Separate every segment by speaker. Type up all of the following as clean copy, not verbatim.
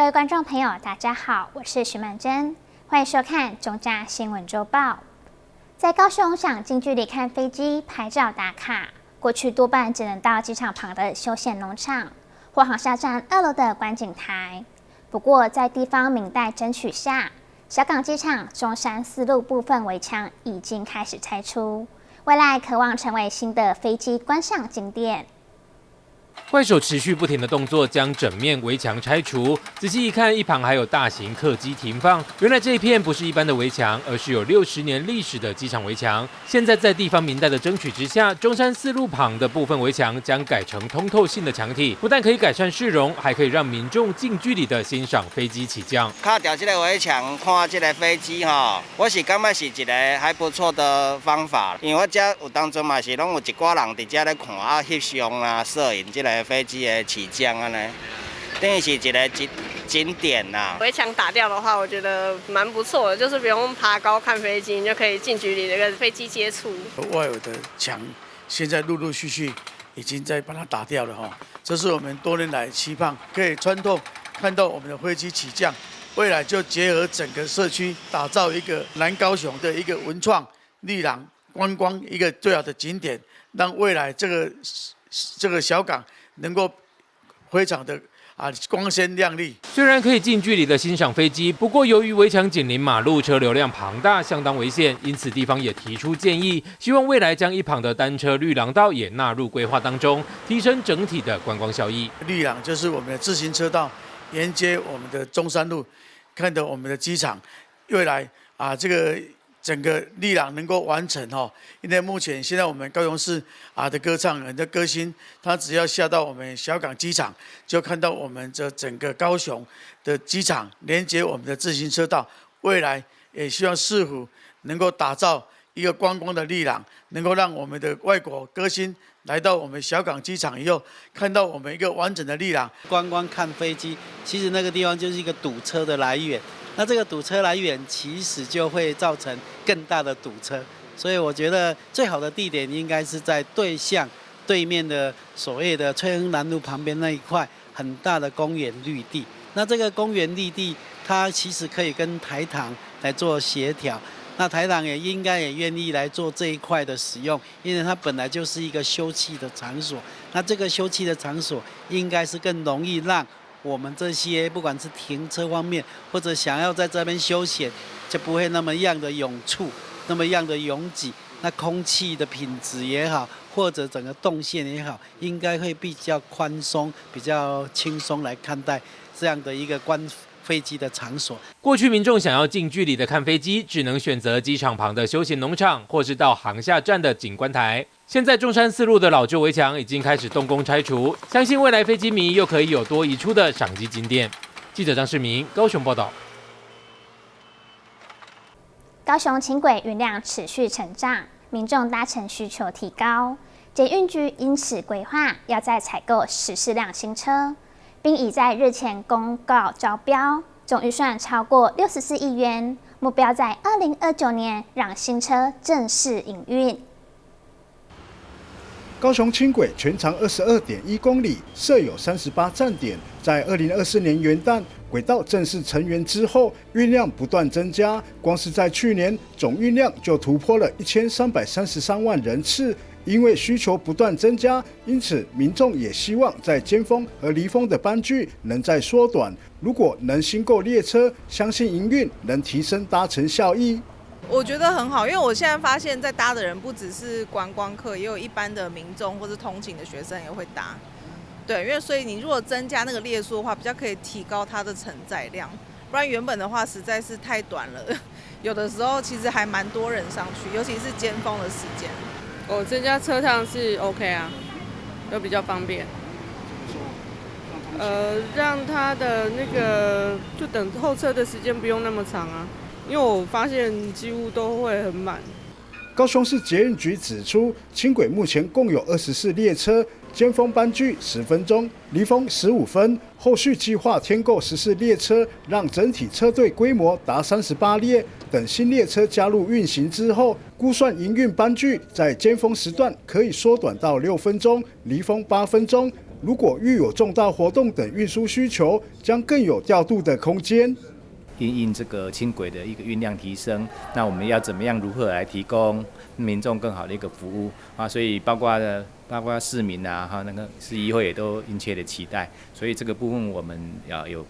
Speaker 1: 各位觀眾朋友，大家好，我是徐曼珍，歡迎收看《中嘉新聞週報》。在高雄想近距離看飛機、拍照打卡，過去多半只能到機場旁的休閒農場或航廈站二樓的觀景台。不過，在地方民代爭取下，小港機場中山四路部分圍牆已經開始拆除，未來可望成為新的飛機觀賞景點。
Speaker 2: 怪手持續不停的動作，將整面圍牆拆除。仔細一看，一旁還有大型客機停放。原來這一片不是一般的圍牆，而是有60年歷史的機場圍牆。現在在地方民代的爭取之下，中山四路旁的部分圍牆將改成通透性的牆體，不但可以改善市容，還可以讓民眾近距離的欣賞飛機起降。
Speaker 3: 卡掉這個圍牆看這個飛機吼，我是感覺是一個還不錯的方法，因為我這有當陣嘛是攏有一寡人佇遮咧看啊，翕相啊、攝影這個飛機的起降按呢，等於是一個景點啦。
Speaker 4: 圍牆打掉的話，我覺得蠻不錯的，就是不用爬高看飛機，你就可以近距離的跟飛機接觸。
Speaker 5: 外圍的牆現在陸陸續續已經在把它打掉了哈，這是我們多年來期盼可以穿透看到我們的飛機起降，未來就結合整個社區，打造一個南高雄的一個文創綠廊觀光一個最好的景點，讓未來這個小港能夠非常的光鮮亮麗。
Speaker 2: 雖然可以近距離的欣賞飛機，不過由於圍牆緊鄰馬路，車流量龐大，相當危險，因此地方也提出建議，希望未來將一旁的單車綠廊道也納入規劃當中，提升整體的觀光效益。
Speaker 5: 綠廊就是我們的自行車道，連接我們的中山路，看到我們的機場，未來這個整個綠廊能夠完成哈，因為目前現在我們高雄市的歌唱人的歌星，他只要下到我們小港機場，就看到我們這整個高雄的機場連接我們的自行車道。未來也希望市府能夠打造一個觀光的綠廊，能夠讓我們的外國歌星來到我們小港機場以後，看到我們一個完整的綠廊。
Speaker 6: 觀光看飛機，其實那個地方就是一個堵車的來源。那這個堵車來源其實就會造成更大的堵車，所以我覺得最好的地點應該是在對向對面的所謂的翠亨南路旁邊那一塊很大的公園綠地。那這個公園綠地，它其實可以跟台糖來做協調，那台糖也應該也願意來做這一塊的使用，因為它本來就是一個休憩的場所。那這個休憩的場所應該是更容易讓我們這些不管是停車方面，或者想要在這邊休閒，就不會那麼樣的擁簇，那麼樣的擁擠。那空氣的品質也好，或者整個動線也好，應該會比較寬鬆、比較輕鬆來看待這樣的一個觀飛機的場所。
Speaker 2: 過去民眾想要近距離的看飛機，只能選擇機場旁的休閒農場，或是到航廈站的景觀台。現在中山四路的老舊圍牆已經開始動工拆除，相信未來飛機迷又可以有多一處的賞機景點。記者張世明高雄報道。
Speaker 1: 高雄輕軌運量持續成長，民眾搭乘需求提高，捷運局因此規劃要再採購14輛新車，並已在日前公告招標，總預算超過64億元，目標在2029年讓新車正式營運。
Speaker 7: 高雄輕軌全長22.1公里，設有38站點。在2024年元旦軌道正式成圓之後，運量不斷增加。光是在去年，總運量就突破了1333萬人次。因為需求不斷增加，因此民眾也希望在尖峰和離峰的班距能再縮短。如果能新購列車，相信營運能提升搭乘效益。
Speaker 8: 我覺得很好，因為我現在發現，在搭的人不只是觀光客，也有一般的民眾或是通勤的學生也會搭。對，因為所以你如果增加那個列數的話，比較可以提高它的承載量。不然原本的話實在是太短了，有的時候其實還蠻多人上去，尤其是尖峰的時間。
Speaker 9: 哦，增加車趟是 OK 啊，又比較方便。讓他的那個就等候車的時間不用那麼長啊。因為我發現幾乎都會很滿。
Speaker 7: 高雄市捷運局指出，輕軌目前共有24列車，尖峰班距10分鐘，離峰15分。後續計劃添購14列車，讓整體車隊規模達38列。等新列車加入運行之後，估算營運班距在尖峰時段可以縮短到6分鐘，離峰8分鐘。如果遇有重大活動等運輸需求，將更有調度的空間。
Speaker 10: 因應這個輕軌的一個運量提升，那我們要怎麼樣如何來提供民眾更好的一個服務啊？所以包括市民啊，哈，那個市議會也都殷切的期待，所以這個部分我們要有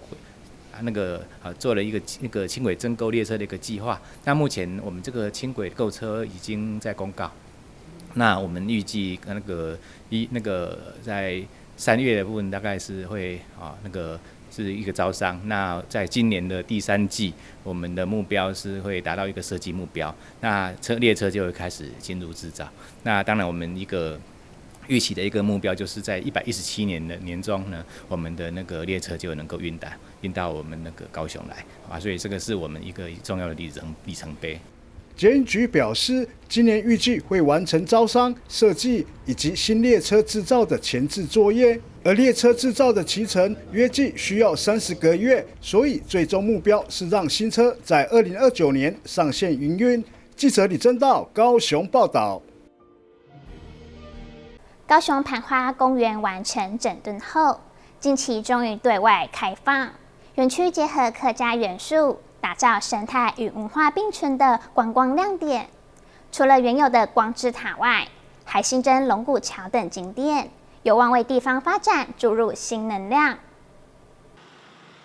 Speaker 10: 那個啊做了一個那個輕軌增購列車的一個計劃。那目前我們這個輕軌購車已經在公告，那我們預計那個一那個在3月的部分大概是會啊那個。是一個招商，那在今年的第三季，我們的目標是會達到一個設計目標，那列車就會開始進入製造。那當然，我們一個預期的一個目標，就是在117年的年中呢，我們的那個列車就能夠運到我們那個高雄來啊，所以這個是我們一個重要的里程碑。
Speaker 7: 捷運局表示，今年預計會完成招商、設計以及新列車製造的前置作業，而列車製造的期程約計需要30個月，所以最終目標是讓新車在2029年上線營運。記者李正道高雄報道。
Speaker 1: 高雄盤花公園完成整頓後，近期終於對外開放，園區結合客家元素，打造生態與文化並存的觀光亮點。除了原有的光之塔外，還新增龍鼓橋等景點，有望為地方發展注入新能量。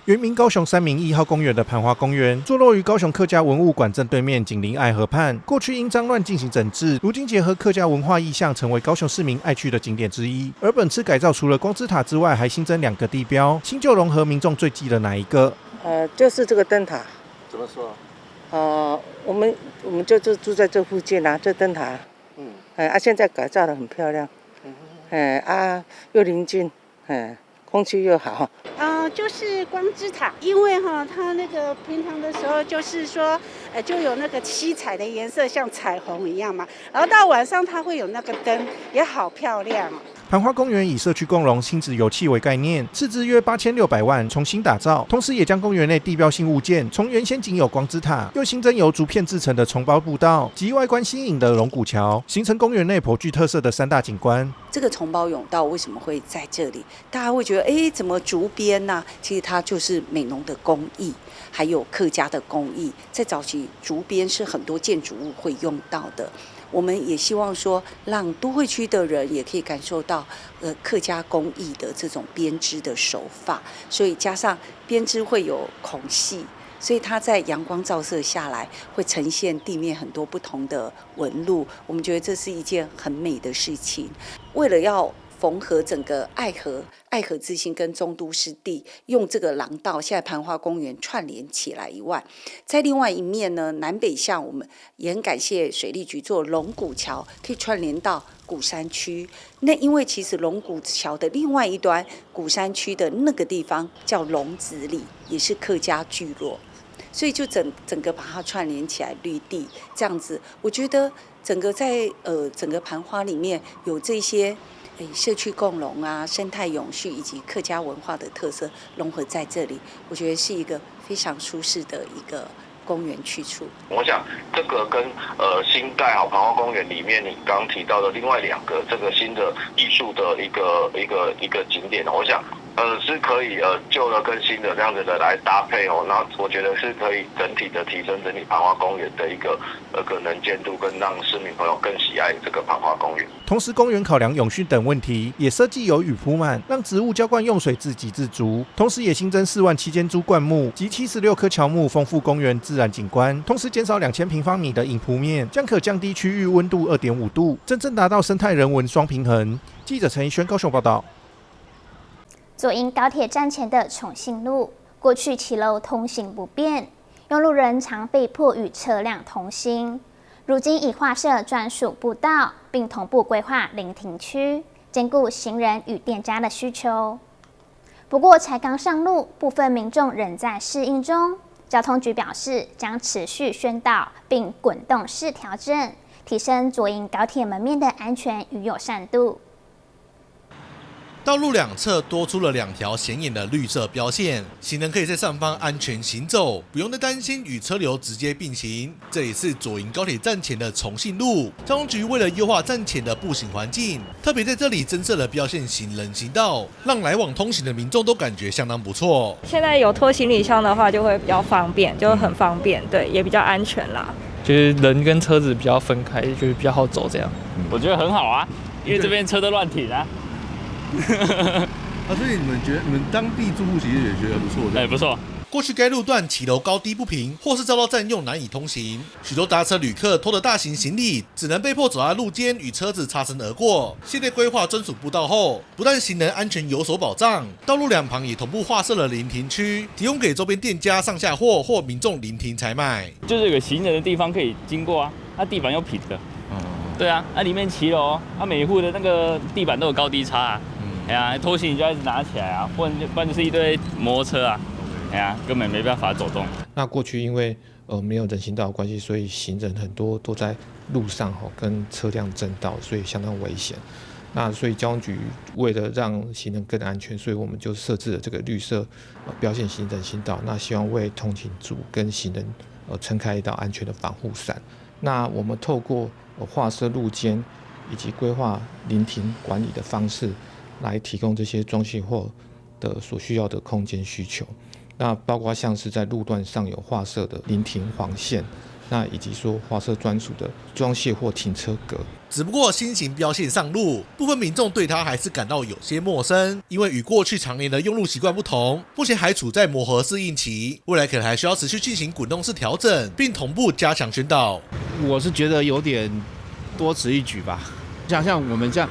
Speaker 11: 原名高雄三民一號公園的盤花公園，坐落於高雄客家文物館正對面，緊鄰愛河畔。過去因髒亂進行整治，如今結合客家文化意象，成為高雄市民愛去的景點之一。而本次改造除了光之塔之外，還新增兩個地標，新舊融合，民眾最記得哪一個？
Speaker 12: 就是這個燈塔。
Speaker 13: 怎麼說？
Speaker 12: 我們就住在這附近啊，這燈塔。哎啊，現在改造得很漂亮。哎啊，又寧靜，哎，空氣又好。
Speaker 14: 就是光之塔，因為哈，它那個平常的時候就是說，就有那個七彩的顏色，像彩虹一樣嘛。然後到晚上它會有那個燈，也好漂亮。
Speaker 11: 盤花公園以社區共融、親子遊憩為概念，斥資約8600萬重新打造，同時也將公園內地標性物件從原先僅有光之塔，又新增由竹片製成的松包步道及外觀新穎的龍鼓橋，形成公園內頗具特色的三大景觀。
Speaker 15: 這個松包甬道為什麼會在這裡？大家會覺得，哎，怎麼竹編呢？其實它就是美濃的工藝，還有客家的工藝。在早期，竹編是很多建築物會用到的。我們也希望說，讓都會區的人也可以感受到，客家工藝的這種編織的手法。所以加上編織會有孔隙，所以它在陽光照射下來，會呈現地面很多不同的紋路。我們覺得這是一件很美的事情。為了要縫合整個愛河、愛河之心跟中都濕地，用這個廊道，現在盤花公園串聯起來以外，在另外一面呢，南北向我們也很感謝水利局做龍鼓橋，可以串聯到鼓山區。那因為其實龍鼓橋的另外一端，鼓山區的那個地方叫龍子里，也是客家聚落，所以就整整個把它串聯起來，綠地這樣子，我覺得整個在整個盤花裡面有這些。社區共融啊，生態永續以及客家文化的特色融合在這裡，我覺得是一個非常舒適的一個公園去處。
Speaker 13: 我想這個跟新蓋好盤花公園裡面你剛提到的另外兩個這個新的藝術的一個景點，我想是可以舊的跟新的這樣子的來搭配哦，那我覺得是可以整體的提升整體盤花公園的一個能見度，跟讓市民朋友更喜愛這個盤花公園。
Speaker 11: 同時，公園考量永續等問題，也設計有雨鋪滿，讓植物澆灌用水自給自足。同時，也新增4.7萬株灌木及76棵喬木，豐富公園自然景觀。同時，減少2000平方米的硬鋪面，將可降低區域溫度2.5度，真正達到生態人文雙平衡。記者陳怡軒高雄報道。
Speaker 1: 左營高鐵站前的重信路，過去騎樓通行不便，用路人常被迫與車輛同行。如今已劃設專屬步道，並同步規劃臨停區，兼顧行人與店家的需求。不過，才剛上路，部分民眾仍在適應中。交通局表示，將持續宣導並滾動式調整，提升左營高鐵門面的安全與友善度。
Speaker 16: 道路兩側多出了兩條顯眼的綠色標線，行人可以在上方安全行走，不用再擔心與車流直接並行。這裡是左營高鐵站前的重信路，交通局為了優化站前的步行環境，特別在這裡增設了標線型人行道，讓來往通行的民眾都感覺相當不錯。
Speaker 17: 現在有拖行李箱的話，就會比較方便，就很方便，對，也比較安全啦。
Speaker 18: 就是人跟車子比較分開，就是比較好走這樣。
Speaker 19: 我覺得很好啊，因為這邊車都亂停啊。
Speaker 20: 啊，所以你們覺得你們當地住戶其實也覺得不錯，
Speaker 19: 哎，不錯。
Speaker 16: 過去該路段騎樓高低不平，或是遭到佔用難以通行，許多搭車旅客拖着大型行李，只能被迫走在路肩與車子擦身而過。現在規劃專屬步道後，不但行人安全有所保障，道路兩旁也同步劃設了臨停區，提供給周邊店家上下貨或民眾臨停採買。
Speaker 19: 就是有個行人的地方可以經過啊，它地板又平的，對啊，那裡面騎樓，它每戶的那個地板都有高低差啊，哎呀，拖行李就要一直拿起來啊，不然就是一堆摩托車啊。哎呀，根本沒辦法走動。
Speaker 21: 那過去因為沒有人行道的關係，所以行人很多都在路上吼跟車輛爭道，所以相當危險。那所以交通局為了讓行人更安全，所以我們就設置了這個綠色標線型人行道。那希望為通勤族跟行人撐開一道安全的防護傘。那我們透過劃設路肩以及規劃臨停管理的方式，來提供這些裝卸貨的所需要的空間需求。那包括像是在路段上有劃設的臨停黃線，那以及說劃設專屬的裝卸貨停車格。
Speaker 16: 只不過新型標線上路，部分民眾對它還是感到有些陌生，因為與過去常年的用路習慣不同，目前還處在磨合適應期，未來可能還需要持續進行滾動式調整，並同步加強宣導。
Speaker 22: 我是覺得有點多此一舉吧，像我們這樣，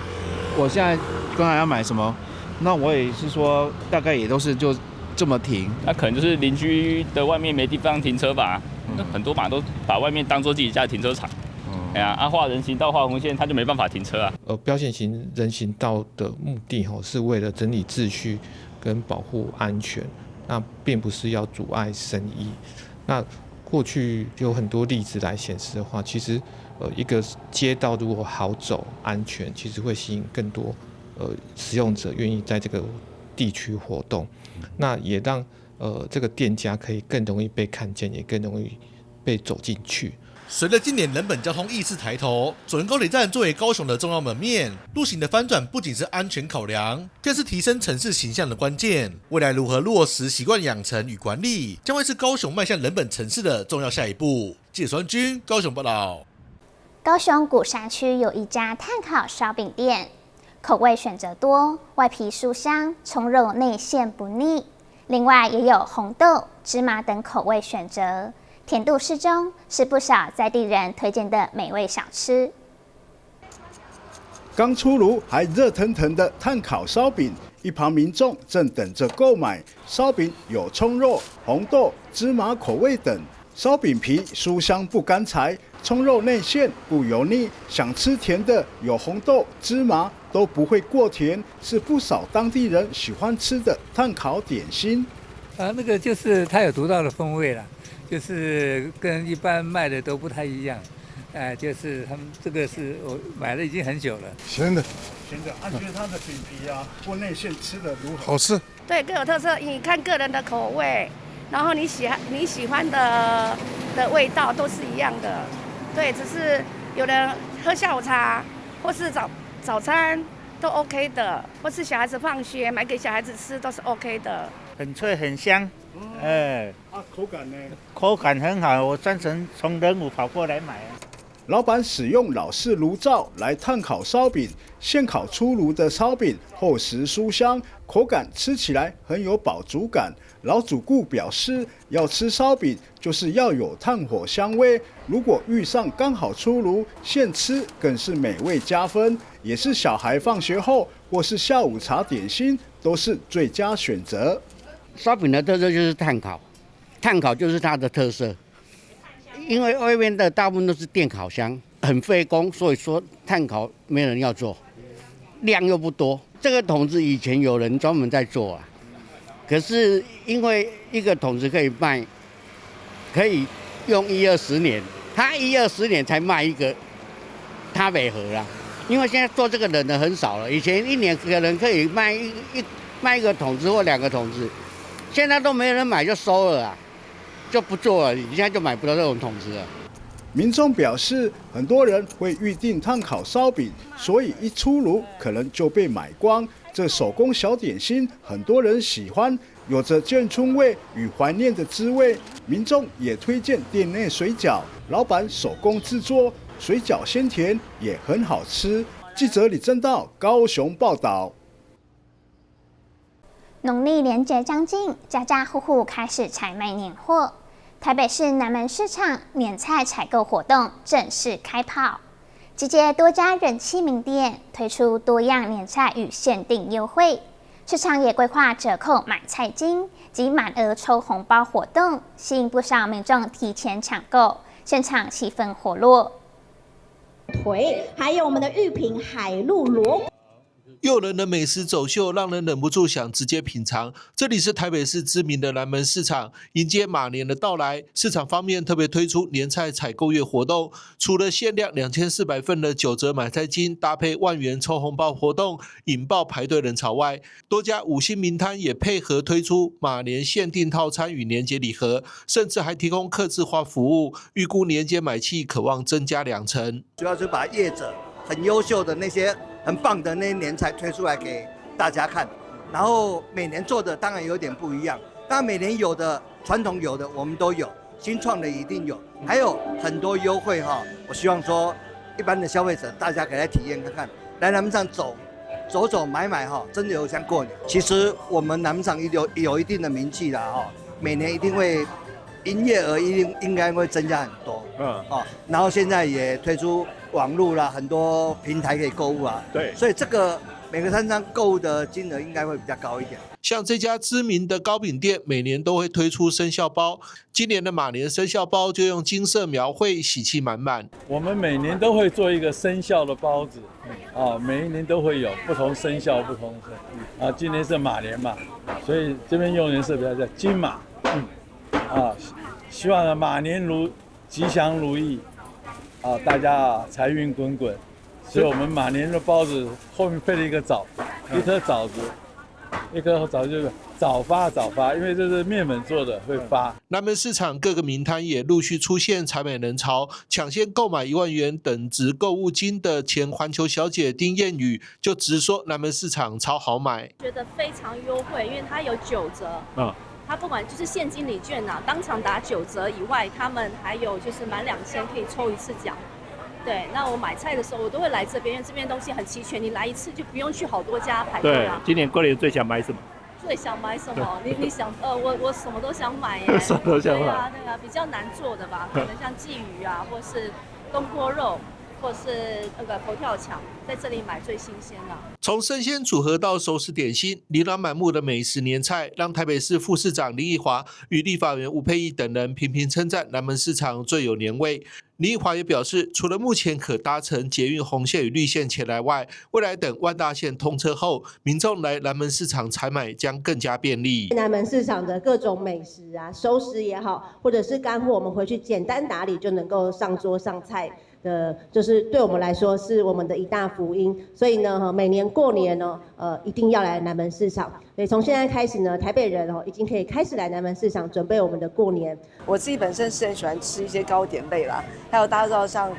Speaker 22: 我現在剛才要買什麼，那我也是說大概也都是就這麼停，
Speaker 19: 那可能就是鄰居的外面沒地方停車吧。那很多嘛都把外面當做自己家的停車場。哎呀，啊畫人行道畫紅線，他就沒辦法停車啊。
Speaker 21: 標線型人行道的目的吼，是為了整理秩序跟保護安全，那並不是要阻礙生意。那過去有很多例子來顯示的話，其實一個街道如果好走、安全，其實會吸引更多使用者願意在這個地區活動，那也讓這個店家可以更容易被看見，也更容易被走進去。
Speaker 16: 隨着近年人本交通意識抬頭，左營高鐵站作為高雄的重要門面，路型的翻轉不僅是安全考量，更是提升城市形象的關鍵。未來如何落實習慣養成與管理，將會是高雄邁向人本城市的重要下一步。記者孫軍高雄報道。
Speaker 1: 高雄鼓山區有一家炭烤燒餅店。口味選擇多，外皮酥香，蔥肉內餡不膩。另外也有紅豆、芝麻等口味選擇，甜度適中，是不少在地人推薦的美味小吃。
Speaker 7: 剛出爐還熱騰騰的炭烤燒餅，一旁民眾正等着購買。燒餅有蔥肉、紅豆、芝麻口味等。燒餅皮酥香不乾柴，蔥肉內餡不油膩，想吃甜的有紅豆、芝麻都不會過甜，是不少當地人喜歡吃的炭烤點心。
Speaker 23: 啊，那個就是它有獨到的風味啦，就是跟一般賣的都不太一樣。哎，就是他們這個是我買了已經很久了。
Speaker 7: 鹹的，鹹的，啊，覺得它的餅皮啊或內餡吃的如何？
Speaker 20: 好吃。
Speaker 24: 對，各有特色，你看個人的口味。然後你喜歡的味道都是一樣的，對，只是有人喝下午茶或是早餐都 OK 的，或是小孩子放學買給小孩子吃都是 OK 的。
Speaker 25: 很脆很香，哎，
Speaker 7: 啊，口感呢？
Speaker 25: 口感很好，我專程從仁武跑過來買。
Speaker 7: 老闆使用老式爐灶來炭烤燒餅，現烤出爐的燒餅厚實酥香，口感吃起來很有飽足感。老主顧表示，要吃燒餅就是要有炭火香味，如果遇上剛好出爐，現吃更是美味加分，也是小孩放學後或是下午茶點心都是最佳選擇。
Speaker 26: 燒餅的特色就是炭烤，炭烤就是它的特色。因為外面的大部分都是電烤箱，很費工，所以說炭烤沒人要做，量又不多。這個桶子以前有人專門在做啊，可是因為一個桶子可以賣，可以用一二十年，他一二十年才賣一個，他袂合啦。因為現在做這個人的很少了，以前一年可能可以賣一個桶子或兩個桶子，現在都沒人買就收了啊，就不做了，你現在就買不到這種桶子了。
Speaker 7: 民眾表示，很多人會預訂炭烤燒餅，所以一出爐可能就被買光。這手工小點心，很多人喜歡，有着眷村味與懷念的滋味。民眾也推薦店內水餃，老闆手工製作，水餃鮮甜，也很好吃。記者李正道高雄報道。
Speaker 1: 農曆年節將近，家家戶戶開始採買年貨。台北市南門市場年菜採購活動正式開跑，集結多家人氣名店，推出多樣年菜與限定優惠。市場也規劃折扣買菜金及滿額抽紅包活動，吸引不少民眾提前搶購，現場氣氛活絡。
Speaker 2: 腿，還有我們的御品海陸螺。
Speaker 3: 誘人的美食走秀，讓人忍不住想直接品嘗。這裡是台北市知名的南門市場，迎接馬年的到來，市場方面特別推出年菜採購月活動，除了限量2400份的9折買菜金，搭配1萬元抽紅包活動，引爆排隊人潮外，多家五星名攤也配合推出馬年限定套餐與年節禮盒，甚至還提供客製化服務，預估年節買氣可望增加2成。
Speaker 4: 主要是把業者很優秀的那些很棒的那些年菜推出來給大家看，然後每年做的當然有點不一樣，但每年有的傳統有的我們都有，新創的一定有，還有很多優惠哈。我希望說一般的消費者大家可以來體驗看看，來南門上走走走買買哈，真的有像過年。其實我們南門上有一定的名氣啦哈，每年一定會營業額一定應該會增加很多，哦，然後現在也推出網路啦，很多平台可以購物啊，所以這個每個攤商購物的金額應該會比較高一點。
Speaker 3: 像這家知名的糕餅店，每年都會推出生肖包，今年的馬年生肖包就用金色描繪，喜氣滿滿。
Speaker 5: 我們每年都會做一個生肖的包子，啊，每一年都會有不同生肖不同色，啊，今年是馬年嘛，所以這邊用顏色比較叫金馬，啊，希望呢馬年如吉祥如意。啊，大家啊財運滾滾，所以我們馬年的包子後面配了一個棗，一顆棗子，一顆棗就是早發早發，因為這是麵粉做的會發。
Speaker 3: 南門市場各個名攤也陸續出現採買人潮，搶先購買1萬元等值購物金的前環球小姐丁艷宇就直說南門市場超好買，
Speaker 6: 覺得非常優惠，因為它有9折。他不管就是現金禮券啊，當場打9折以外，他們還有就是滿2000可以抽一次獎。對，那我買菜的時候我都會來這邊，因為這邊東西很齊全，你來一次就不用去好多家排隊啊。
Speaker 8: 對，今年過年最想買什麼？
Speaker 6: 最想買什麼？你想，我什麼都想買耶。
Speaker 8: 什麼都想買。
Speaker 6: 對啊，對啊，比較難做的吧，可能像鯽魚啊，或是東坡肉。或是那個佛跳牆，在這裡買最新鮮的。
Speaker 3: 從生鮮組合到熟食點心，琳琅滿目的美食年菜，讓台北市副市長林奕華與立法委員吳沛憶等人頻頻稱讚南門市場最有年味。林奕華也表示，除了目前可搭乘捷運紅線與綠線前來外，未來等萬大線通車後，民眾來南門市場採買將更加便利。
Speaker 27: 南門市場的各種美食啊，熟食也好，或者是乾貨，我們回去簡單打理就能夠上桌上菜。的，就是對我們來說是我們的一大福音，所以呢，每年過年呢，一定要來南門市場。所以從現在開始呢，台北人哦已經可以開始來南門市場準備我們的過年。
Speaker 28: 我自己本身是很喜歡吃一些糕點類啦，還有大家知道像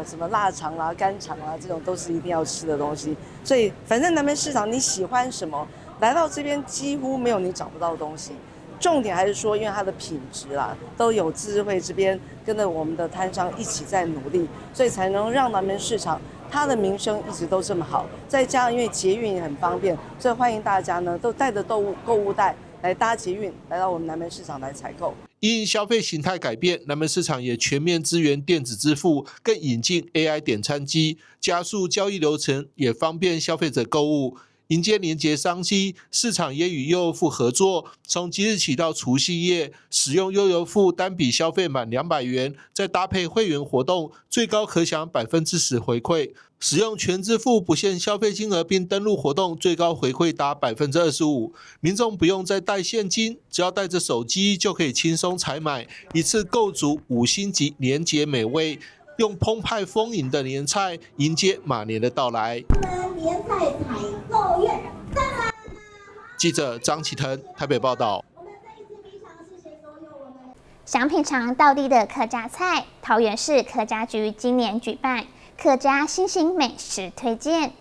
Speaker 28: 什麼臘腸啦、乾腸啦這種都是一定要吃的東西。所以反正南門市場你喜歡什麼，來到這邊幾乎沒有你找不到的東西。重點還是說，因為它的品質啦，都有自治會這邊跟着我們的攤商一起在努力，所以才能讓南門市場它的名聲一直都這麼好。再加上因為捷運也很方便，所以歡迎大家呢都帶著購物袋來搭捷運，來到我們南門市場來採購。
Speaker 3: 因消費形態改變，南門市場也全面支援電子支付，更引進 AI 點餐機，加速交易流程，也方便消費者購物。迎接年節商機，市場也與悠遊付合作，從即日起到除夕夜，使用悠遊付單筆消費滿200元，再搭配會員活動，最高可享10%回饋。使用全支付不限消費金額並登錄活動，最高回饋達25%。民眾不用再帶現金，只要帶著手機就可以輕鬆採買，一次購足五星級年節美味。用澎湃豐盈的年菜迎接馬年的到來。
Speaker 2: 年菜採購月，
Speaker 3: 記者張啟騰台北報道。
Speaker 1: 想品嘗道地的客家菜，桃園市客家局今年舉辦客家新型美食推薦，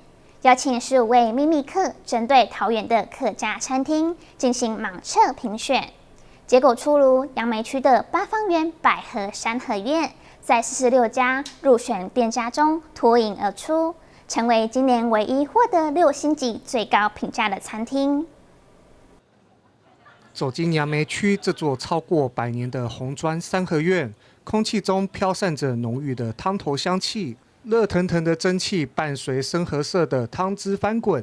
Speaker 1: 邀請15位秘密客針對桃園的客家餐廳進行盲測評選。結果出爐，楊梅區的八芳園百合三合院在46家入選店家中脫穎而出，成為今年唯一獲得六星級最高評價的餐廳。
Speaker 8: 走進楊梅區這座超過100年的紅磚三合院，空氣中飄散着濃郁的湯頭香氣，熱騰騰的蒸汽伴隨深褐色的湯汁翻滾。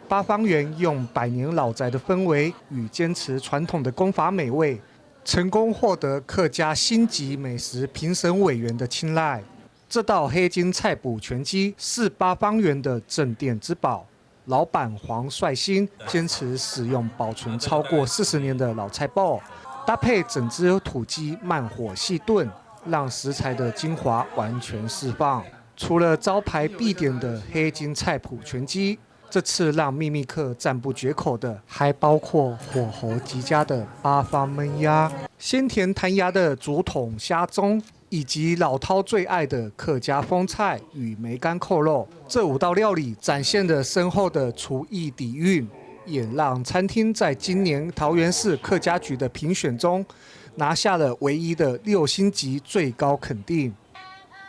Speaker 8: 八芳園用百年老宅的氛圍與堅持傳統的工法美味，成功獲得客家星級美食評審委員的青睞。這道黑金菜脯全雞是八芳園的鎮店之寶。老闆黃帥興堅持使用保存超過40年的老菜脯，搭配整隻土雞慢火細燉，讓食材的精華完全釋放。除了招牌必點的黑金菜脯全雞，這次讓秘密客讚不絕口的，還包括火候極佳的八芳燜鴨、鮮甜彈牙的竹筒蝦盅，以及老饕最愛的客家風菜與梅乾扣肉。這五道料理展現了深厚的廚藝底蘊，也讓餐廳在今年桃園市客家局的評選中拿下了唯一的六星級最高肯定。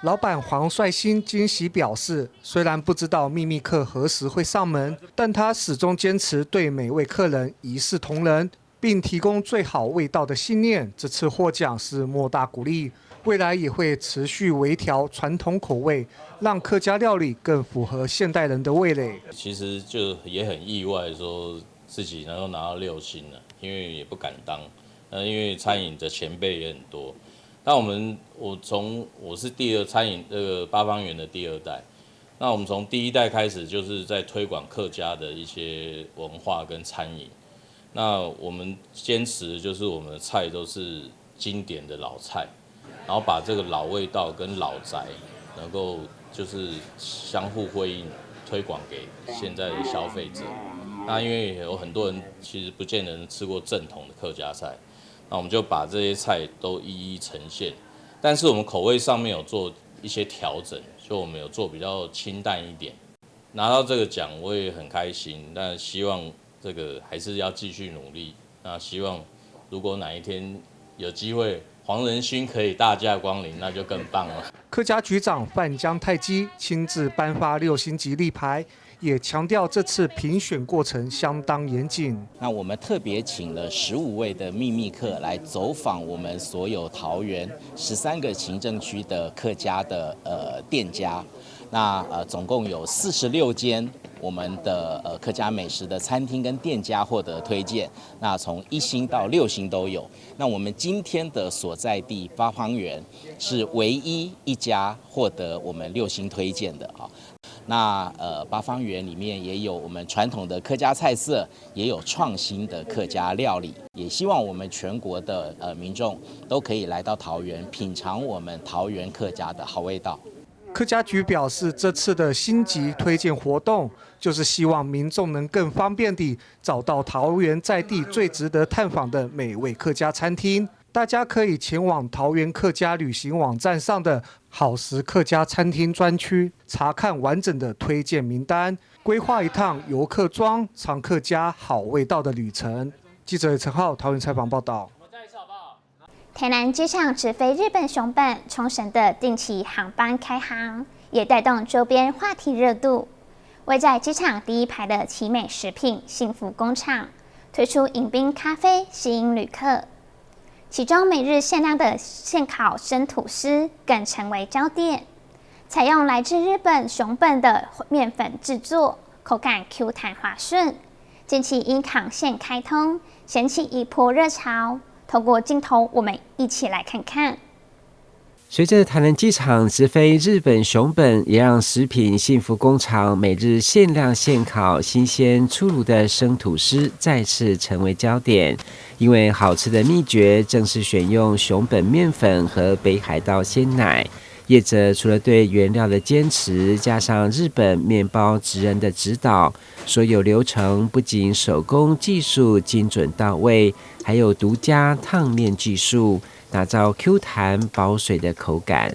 Speaker 8: 老闆黃帥興驚喜表示，雖然不知道秘密客何時會上門，但他始終堅持對每位客人一視同仁，並提供最好味道的信念。這次獲獎是莫大鼓勵，未來也會持續微調傳統口味，讓客家料理更符合現代人的味蕾。
Speaker 9: 其實就也很意外，說自己能夠拿到六星了，因為也不敢當。因為餐飲的前輩也很多。那我們我從我是第二餐飲這個八芳園的第二代，那我們從第一代開始就是在推廣客家的一些文化跟餐飲。那我們堅持就是我們的菜都是經典的老菜，然後把這個老味道跟老宅能夠就是相互輝映，推廣給現在的消費者。那因為有很多人其實不見得吃過正統的客家菜。那我們就把這些菜都一一呈現，但是我們口味上面有做一些調整，所以我們有做比較清淡一點。拿到這個獎我也很開心，但希望這個還是要繼續努力。那希望如果哪一天有機會，黃仁勳可以大駕光臨，那就更棒了。
Speaker 8: 客家局長范江泰基親自頒發六星級立牌，也強調這次評選過程相當嚴謹。
Speaker 10: 那我們特別請了15位的秘密客來走訪我們所有桃園13個行政區的客家的店家，那總共有46間我們的客家美食的餐廳跟店家獲得推薦，那從1星到6星都有。那我們今天的所在地八芳園是唯一一家獲得我們六星推薦的啊。那八芳園裡面也有我們傳統的客家菜色，也有創新的客家料理，也希望我們全國的民眾都可以來到桃園品嘗我們桃園客家的好味道。
Speaker 8: 客家局表示，這次的星級推薦活動，就是希望民眾能更方便地找到桃園在地最值得探訪的美味客家餐廳。大家可以前往桃園客家旅行網站上的好食客家餐廳專區，查看完整的推薦名單，規劃一趟遊客莊嘗客家好味道的旅程。記者陳浩桃園採訪報道。
Speaker 1: 台南機場直飛日本熊本、沖繩的定期航班開航，也帶動周邊話題熱度。位在機場第一排的奇美食品幸福工廠推出飲冰咖啡，吸引旅客。其中每日限量的現烤生吐司更成為焦點。採用來自日本熊本的麵粉製作，口感 Q 彈滑順。近期因航線開通，掀起一波熱潮。透過鏡頭，我們一起來看看。
Speaker 11: 隨着台南機場直飛日本熊本，也讓食品幸福工廠每日限量現烤、新鮮出爐的生吐司再次成為焦點。因為好吃的秘訣正是選用熊本麵粉和北海道鮮奶，业者除了对原料的坚持，加上日本面包职人的指导，所有流程不仅手工技术精准到位，还有独家烫面技术，打造 Q 弹保水的口感。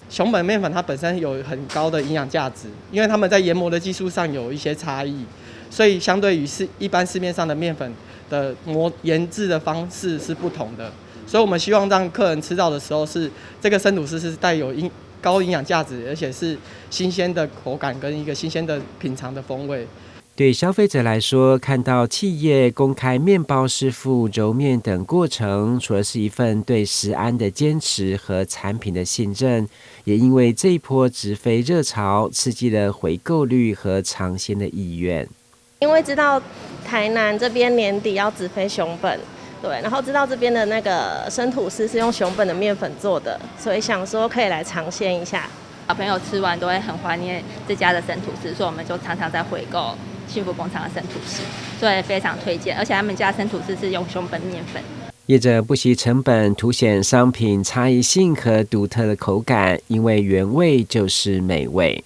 Speaker 12: 熊本面粉它本身有很高的营养价值，因为他们在研磨的技术上有一些差异，所以相对于是一般市面上的面粉的磨研制的方式是不同的。所以我们希望让客人吃到的时候是这个生吐司是带有高营养价值，而且是新鲜的口感跟一个新鲜的品尝的风味。
Speaker 11: 对消费者来说，看到企业公开面包师傅揉面等过程，除了是一份对食安的坚持和产品的信任，也因为这一波直飞热潮，刺激了回购率和尝鲜的意愿。
Speaker 13: 因为知道台南这边年底要直飞熊本。对，然后知道这边的那个生吐司是用熊本的面粉做的，所以想说可以来尝鲜一下。
Speaker 14: 小朋友吃完都会很怀念这家的生吐司，所以我们就常常在回购幸福工厂的生吐司，所以非常推荐。而且他们家生吐司是用熊本面粉。
Speaker 11: 业者不惜成本，凸显商品差异性和独特的口感，因为原味就是美味。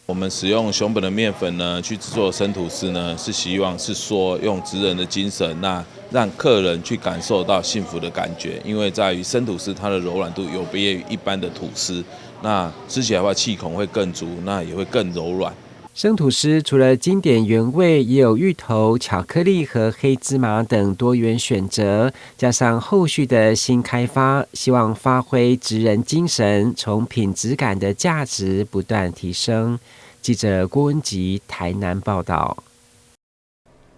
Speaker 15: 我们使用熊本的面粉呢，去制作生吐司呢，是希望是说用职人的精神，那让客人去感受到幸福的感觉。因为在于生吐司它的柔软度有别于一般的吐司，那吃起来的话气孔会更足，那也会更柔软。
Speaker 11: 生吐司除了经典原味，也有芋头、巧克力和黑芝麻等多元选择，加上后续的新开发，希望发挥职人精神，从品质感的价值不断提升。记者郭文吉台南报道。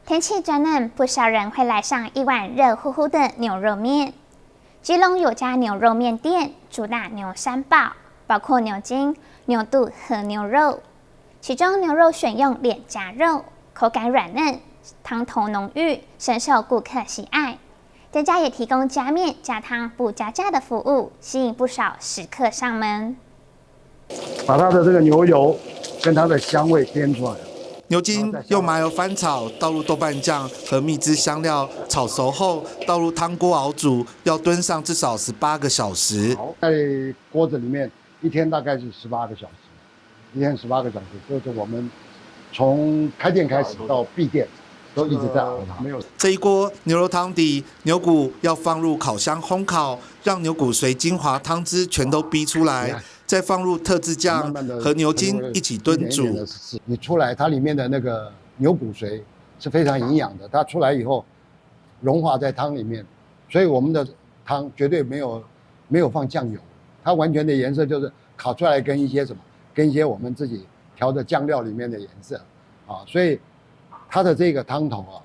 Speaker 1: 天气转冷，不少人会来上一碗热乎乎的牛肉面。基隆有家牛肉面店，主打牛三宝，包括牛筋、牛肚和牛肉。其中牛肉选用脸颊肉，口感软嫩，汤头浓郁，深受顾客喜爱。店家也提供加面加汤不加价的服务，吸引不少食客上门。
Speaker 17: 把它的这个牛油跟它的香味煸出来。
Speaker 3: 牛筋用麻油翻炒，倒入豆瓣酱和蜜汁香料，炒熟后倒入汤锅熬煮，要炖上至少18个小时。
Speaker 17: 在锅子里面一天大概是十八个小时。一天十八个小时，就是我们从开店开始到闭店，都一直在熬它。
Speaker 3: 没有这一锅牛肉汤底，牛骨要放入烤箱烘烤，让牛骨髓精华汤汁全都逼出来，再放入特制酱和牛筋一起炖煮。
Speaker 17: 你出来，它里面的那个牛骨髓是非常营养的，它出来以后融化在汤里面，所以我们的汤绝对没有放酱油，它完全的颜色就是烤出来跟一些什么。跟一些我们自己调的酱料里面的颜色，啊，所以它的这个汤头啊，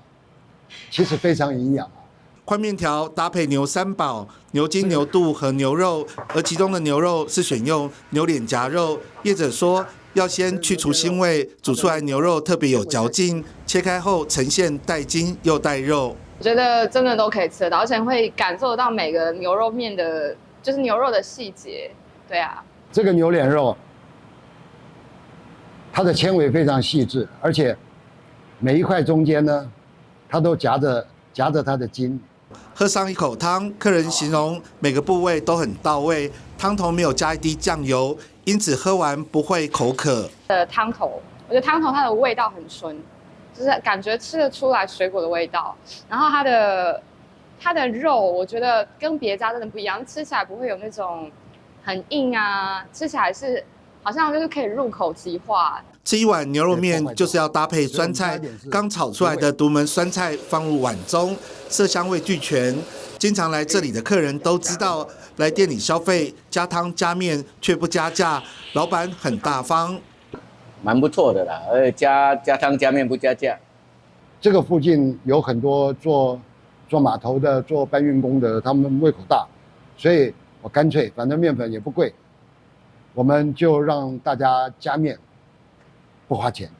Speaker 17: 其实非常营养啊。
Speaker 3: 宽面条搭配牛三宝、牛筋、牛肚和牛肉，而其中的牛肉是选用牛脸颊肉。业者说，要先去除腥味，煮出来牛肉特别有嚼劲，切开后呈现带筋又带肉。
Speaker 18: 我觉得真的都可以吃得到，而且会感受到每个牛肉面的，就是牛肉的细节。对啊，
Speaker 17: 这个牛脸肉，它的纤维非常细致，而且每一块中间呢，它都夹着它的筋。
Speaker 3: 喝上一口汤，客人形容每个部位都很到位，汤头没有加一滴酱油，因此喝完不会口渴。
Speaker 18: 的汤头，我觉得汤头它的味道很纯，就是感觉吃得出来水果的味道。然后它的肉，我觉得跟别家真的不一样，吃起来不会有那种很硬啊，吃起来是好像就是可以入口即化。
Speaker 3: 吃一碗牛肉面就是要搭配酸菜，刚炒出来的独门酸菜放入碗中，色香味俱全。经常来这里的客人都知道，来店里消费加汤加面却不加价，老板很大方。
Speaker 19: 蛮不错的啦，而且加汤加面不加价。
Speaker 17: 这个附近有很多做码头的、做搬运工的，他们胃口大，所以我干脆反正面粉也不贵，我们就让大家加面，不花钱。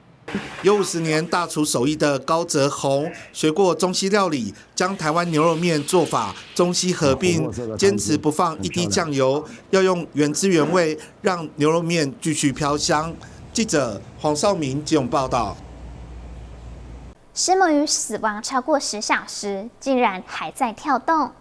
Speaker 3: 有50年大厨手艺的高泽宏，学过中西料理，将台湾牛肉面做法中西合并，坚持不放一滴酱油，要用原汁原味，让牛肉面继续飘香。记者黄少明基隆报道。
Speaker 1: 虱目鱼死亡超过10小时，竟然还在跳动。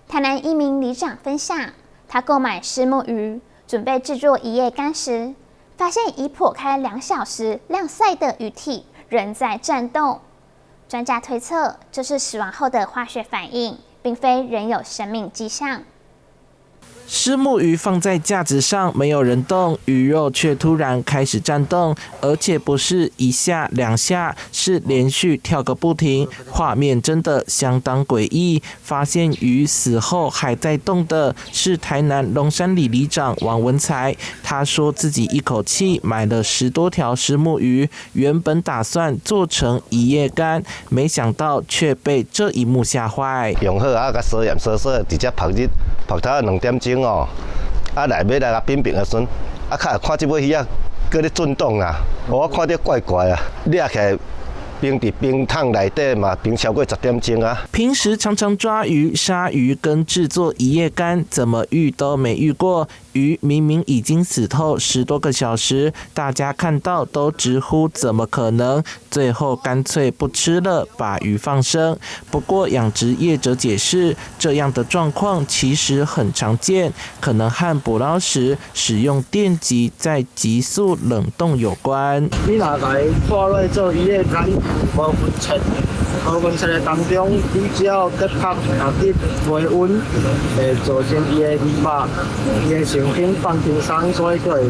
Speaker 1: 台南一名里长分享，他购买虱目鱼，准备制作一夜干时，发现已剖开2小时晾晒的鱼体仍在颤动。专家推测，这是死亡后的化学反应，并非仍有生命迹象。
Speaker 16: 虱目鱼放在架子上，没有人动，鱼肉却突然开始颤动，而且不是一下两下，是连续跳个不停，画面真的相当诡异。发现鱼死后还在动的是台南龙山里里长王文才，他说自己一口气买了10多条虱目鱼，原本打算做成一夜干，没想到却被这一幕吓坏。
Speaker 20: 用好啊，共烧盐烧烧，直接曝日，曝到2点钟哦。啊，来欲来共品评的时阵，啊，较看这尾鱼仔，阁咧震动啊，我看著怪怪啊，掠起来。冰伫冰桶内底嘛，冰超过10点钟啊。
Speaker 16: 平时常常抓鱼、杀鱼跟制作一夜干，怎么遇都没遇过。鱼明明已经死透10多个小时，大家看到都直呼怎么可能？最后干脆不吃了，把鱼放生。不过养殖业者解释，这样的状况其实很常见，可能和捕捞时使用电击在急速冷冻有关。
Speaker 21: 你若共伊拖落做一夜干，无分切，无分切的当中，你只要急曝啊，去低温，会造成伊的鱼肉，伊的成品放轻松，所以阁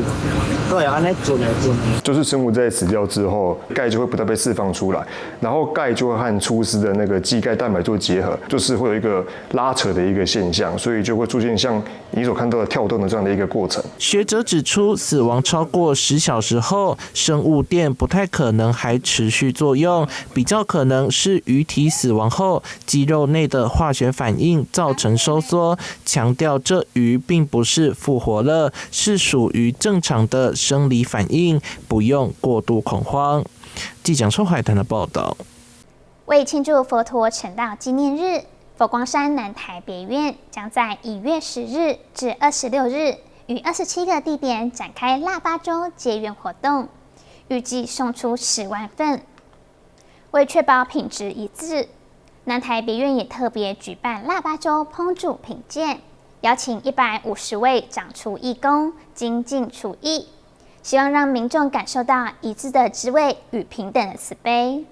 Speaker 21: 会按呢震来震。
Speaker 22: 就是生物在死掉之后，钙就会不断被释放出来，然后钙就会和粗丝的那个肌钙蛋白做结合，就是会有一个拉扯的一个现象，所以就会出现像你所看到的跳动的这样的一个过程。
Speaker 16: 学者指出，死亡超过10小时后，生物电不太可能还持续作用，比较可能是鱼体死亡后肌肉内的化学反应造成收缩。强调这鱼并不是复活了，是属于正常的生理反应，不用过度恐慌。记者邱海潭的报道。
Speaker 1: 为庆祝佛陀成道纪念日，佛光山南台别院将在1月10日至26日，于27个地点展开腊八粥结缘活动，预计送出10万份。为确保品质一致，南台别院也特别举办腊八粥烹煮品鉴，邀请150位掌厨义工精进厨艺，希望让民众感受到一致的滋味与平等的慈悲。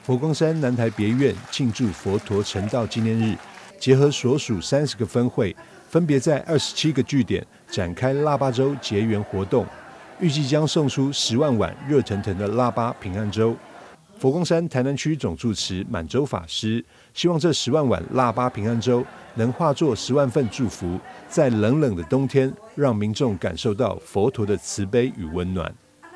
Speaker 23: 佛光山南台别院庆祝佛陀成道纪念日，结合所属30个分会，分别在27个据点展开腊八粥结缘活动，预计将送出10万碗热腾腾的腊八平安粥。佛光山台南区总住持满洲法师希望这十万碗腊八平安粥能化作10万份祝福，在冷冷的冬天，让民众感受到佛陀的慈悲与温暖。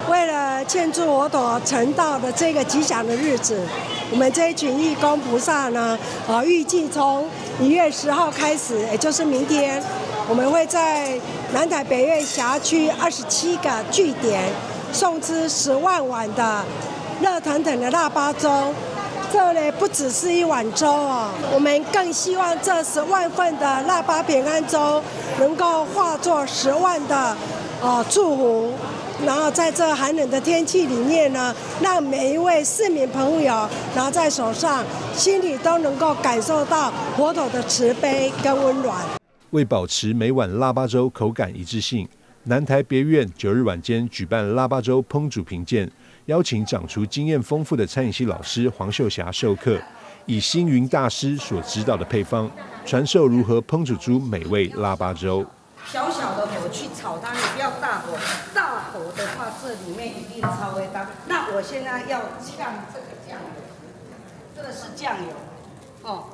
Speaker 24: 为了庆祝佛陀成道的这个吉祥的日子，我们这一群义工菩萨呢，预计从1月10号开始，也就是明天，我们会在南台别院辖区27个据点送出十万碗的热腾腾的腊八粥。这呢不只是一碗粥哦，我们更希望这十万份的腊八平安粥能够化作十万的祝福，然后在这寒冷的天气里面呢，让每一位市民朋友拿在手上，心里都能够感受到佛陀的慈悲跟温暖。
Speaker 23: 为保持每碗腊八粥口感一致性，南台别院9日晚间举办腊八粥烹煮评鉴，邀请掌厨经验丰富的餐饮系老师黄秀霞授课，以星云大师所指导的配方，传授如何烹煮出美味腊八粥。
Speaker 25: 小小的火去炒它，你不要大火，大火的话这里面一定超会当。那我现在要呛这个酱油，这个是酱油，哦，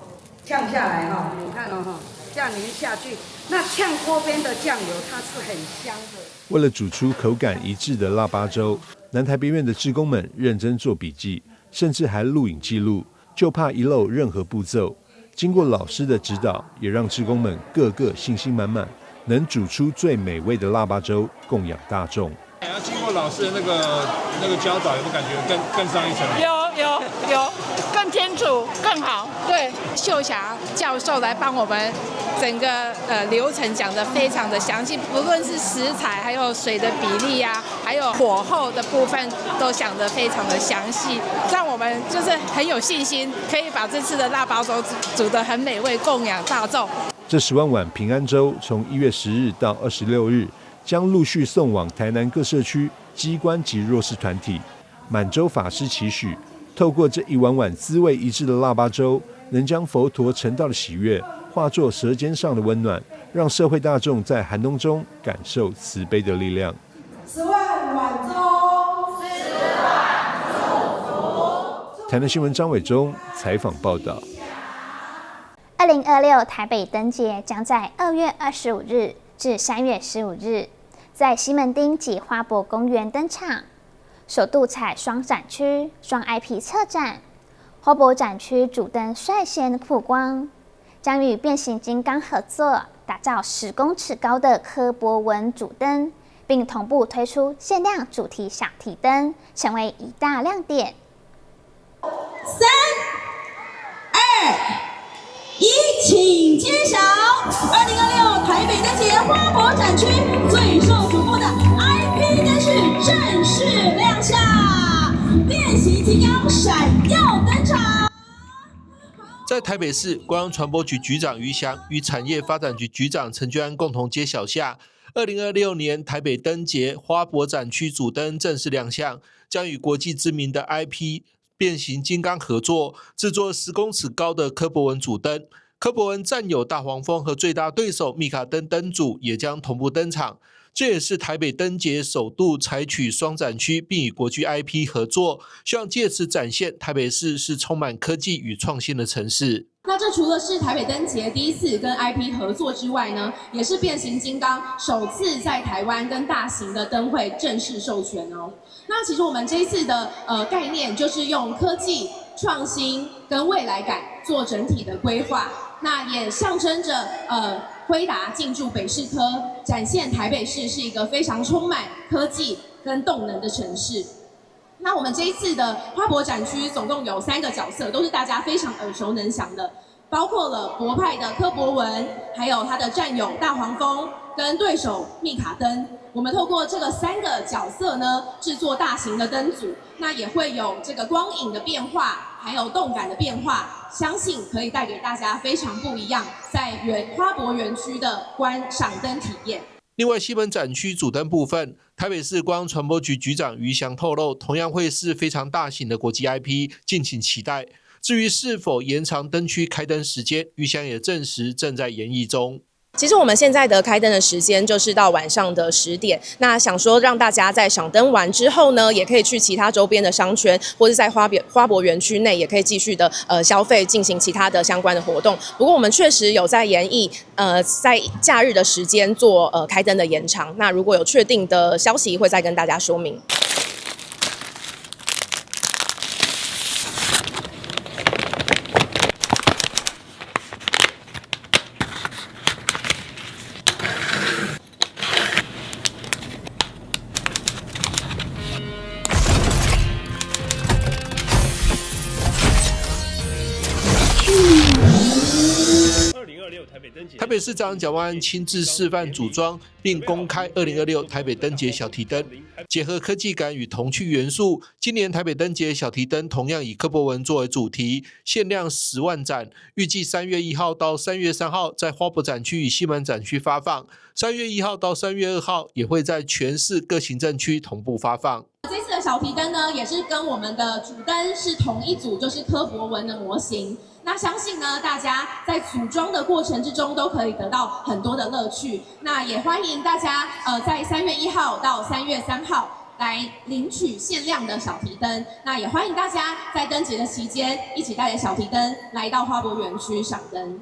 Speaker 25: 呛下来哈，你看哦哈，酱淋下去，那呛锅边的酱油它是很香的。
Speaker 23: 为了煮出口感一致的腊八粥，南台别院的志工们认真做笔记，甚至还录影记录，就怕遗漏任何步骤。经过老师的指导，也让志工们个个信心满满，能煮出最美味的腊八粥，供养大众。
Speaker 26: 要经过老师的那个教导，有没有感觉更上一层？
Speaker 29: 有有有，更清楚更好。对，秀霞教授来帮我们整个流程讲得非常的详细，不论是食材，还有水的比例呀，还有火候的部分，都讲得非常的详细，让我们就是很有信心，可以把这次的腊八粥煮得很美味，供养大众。
Speaker 23: 记这10万碗平安粥从1月10日到26日，将陆续送往台南各社区、机关及弱势团体。满洲法师期许，透过这一碗碗滋味一致的腊八粥，能将佛陀成道的喜悦化作舌尖上的温暖，让社会大众在寒冬中感受慈悲的力量。
Speaker 2: 10万碗粥，10万祝福。
Speaker 23: 台南新闻张伟忠采访报道。
Speaker 1: 2026台北灯节将在2月25日至3月15日，在西门町及花博公园登场，首度采双展区、双 IP 策展。花博展区主灯率先曝光，将与变形金刚合作，打造10公尺高的柯博文主灯，并同步推出限量主题小提灯，成为一大亮点。
Speaker 2: 3、2、1，请揭晓！2026台北灯节花博展区最受瞩目的 IP 灯饰正式亮相，变形金刚闪耀登场。
Speaker 3: 在台北市观光传播局局长余翔与产业发展局局长陈居安共同揭晓下，2026年台北灯节花博展区主灯正式亮相，将与国际知名的 IP 变形金刚合作，制作10公尺高的柯博文主灯。柯博文战友大黄蜂和最大对手密卡登灯组也将同步登场。这也是台北灯节首度采取双展区，并与国际 IP 合作，希望借此展现台北市是充满科技与创新的城市。
Speaker 29: 那这除了是台北灯节第一次跟 IP 合作之外呢，也是变形金刚首次在台湾跟大型的灯会正式授权哦。那其实我们这一次的概念就是用科技创新跟未来感做整体的规划，那也象征着辉达进驻北市科，展现台北市是一个非常充满科技跟动能的城市。那我们这一次的花博展区总共有3个角色，都是大家非常耳熟能详的，包括了博派的柯博文，还有他的战友大黄蜂跟对手密卡登。我们透过这个3个角色呢，制作大型的灯组，那也会有这个光影的变化，还有动感的变化，相信可以带给大家非常不一样在花博园区的观赏灯体验。
Speaker 3: 另外，西门展区主灯部分，台北市观光传播局局长余翔透露，同样会是非常大型的国际 IP，敬请期待。至于是否延长灯区开灯时间，余翔也证实正在研议中。
Speaker 29: 其实我们现在的开灯的时间就是到晚上的10点。那想说让大家在赏灯完之后呢，也可以去其他周边的商圈，或者在花博园区内也可以继续的消费，进行其他的相关的活动。不过我们确实有在研议，在假日的时间做开灯的延长。那如果有确定的消息，会再跟大家说明。
Speaker 3: 台北市长蒋万安亲自示范组装，并公开2026台北灯节小提灯，结合科技感与童趣元素。今年台北灯节小提灯同样以柯博文作为主题，限量10万盏，预计3月1号到3月3号在花博展区与西门展区发放，3月1号到3月2号也会在全市各行政区同步发放。
Speaker 29: 这次的小提灯呢，也是跟我们的主灯是同一组，就是柯博文的模型。那相信呢，大家在组装的过程之中都可以得到很多的乐趣。那也欢迎大家，在3月1号到3月3号来领取限量的小提灯。那也欢迎大家在灯节的期间，一起带着小提灯来到花博园区赏灯。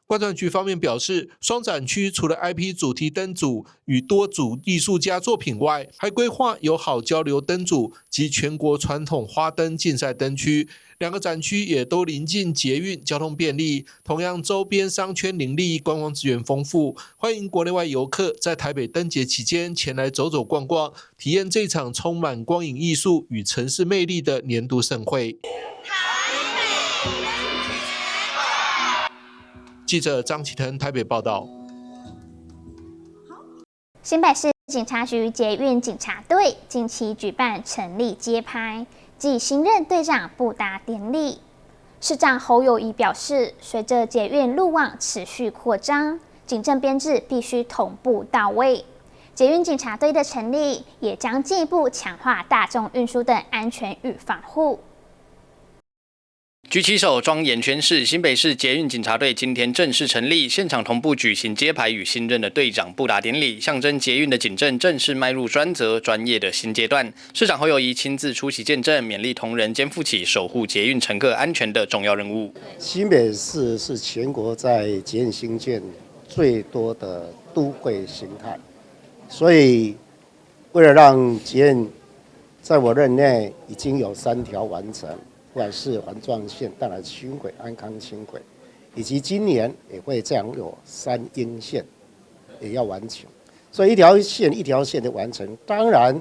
Speaker 3: 观传局方面表示，双展区除了 IP 主题灯组与多组艺术家作品外，还规划友好交流灯组及全国传统花灯竞赛灯区。2个展区也都临近捷运，交通便利，同样周边商圈林立，观光资源丰富，欢迎国内外游客在台北灯节期间前来走走逛逛，体验这场充满光影艺术与城市魅力的年度盛会。记者张启腾台北报道。
Speaker 1: 新北市警察局捷运警察队近期举办成立揭牌暨新任队长布达典礼，市长侯友宜表示，随着捷运路网持续扩张，警政编制必须同步到位。捷运警察队的成立，也将进一步强化大众运输的安全与防护。
Speaker 4: 举起手，庄严宣誓，新北市捷运警察队今天正式成立，现场同步举行揭牌与新任的队长布达典礼，象征捷运的警政正式迈入专责专业的新阶段。市长侯友宜亲自出席见证，勉励同仁肩负起守护捷运乘客安全的重要任务。
Speaker 5: 新北市是全国在捷运兴建最多的都会形态，所以为了让捷运在我任内已经有3条完成。不管是环状线、淡海轻轨、安康轻轨，以及今年也会这样有三莺线也要完成，所以一条线一条线的完成，当然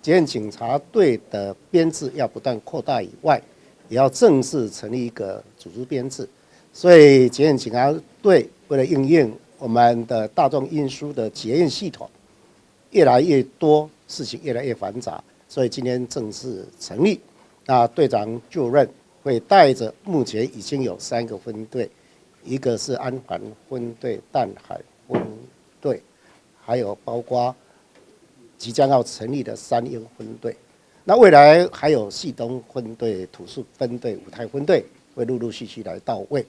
Speaker 5: 捷运警察队的编制要不断扩大以外，也要正式成立一个组织编制。所以捷运警察队为了应应我们的大众运输的捷运系统越来越多，事情越来越繁杂，所以今天正式成立。那队长就任，会带着目前已经有3个分队，一个是安环分队、淡海分队，还有包括即将要成立的三莺分队。那未来还有汐东分队、土树分队、五台分队会陆陆续续来到位。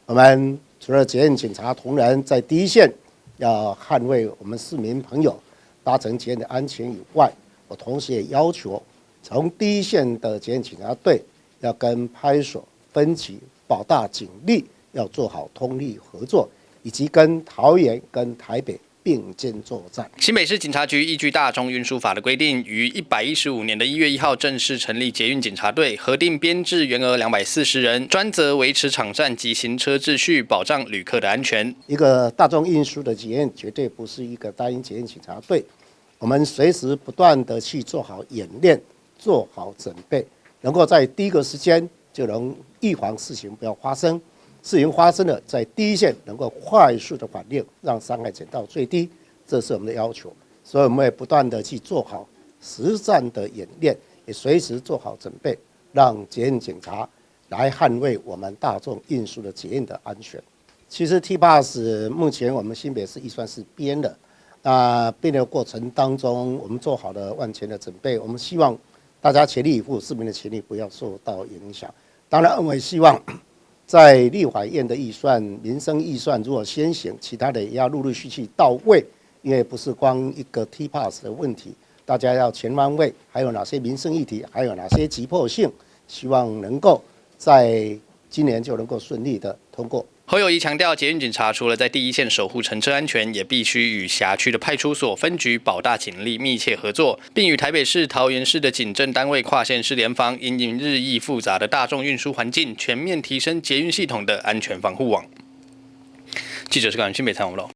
Speaker 5: 我们除了捷运警察同仁在第一线要捍卫我们市民朋友搭乘捷运的安全以外，我同时也要求，从第一线的捷运警察队要跟派出所、分局、保大警力要做好通力合作，以及跟桃园、跟台北并肩作战。
Speaker 4: 新北市警察局依据大众运输法的规定，于115年的1月1号正式成立捷运警察队，核定编制员额240人，专责维持场站及行车秩序，保障旅客的安全。
Speaker 5: 一个大众运输的捷运绝对不是一个单一捷运警察队，我们随时不断的去做好演练。做好准备，能够在第一个时间就能预防事情不要发生。事情发生了，在第一线能够快速的反应，让伤害减到最低，这是我们的要求。所以我们也不断的去做好实战的演练，也随时做好准备，让捷运警察来捍卫我们大众运输的捷运的安全。其实 T-Bus 目前我们新北市预算是编的，那编的过程当中，我们做好了万全的准备，我们希望大家全力以赴，市民的权利不要受到影响。当然，我也希望在立法院的预算、民生预算如果先行，其他的也要陆陆续续到位，因为不是光一个 T-Bus 的问题，大家要全方位，还有哪些民生议题，还有哪些急迫性，希望能够在今年就能够顺利的通过。
Speaker 4: 侯友宜强调，捷运警察除了在第一线守护乘车安全，也必须与辖区的派出所、分局、保大警力密切合作，并与台北市、桃园市的警政单位跨县市联防，因应日益复杂的大众运输环境，全面提升捷运系统的安全防护网。记者是港新北采访报。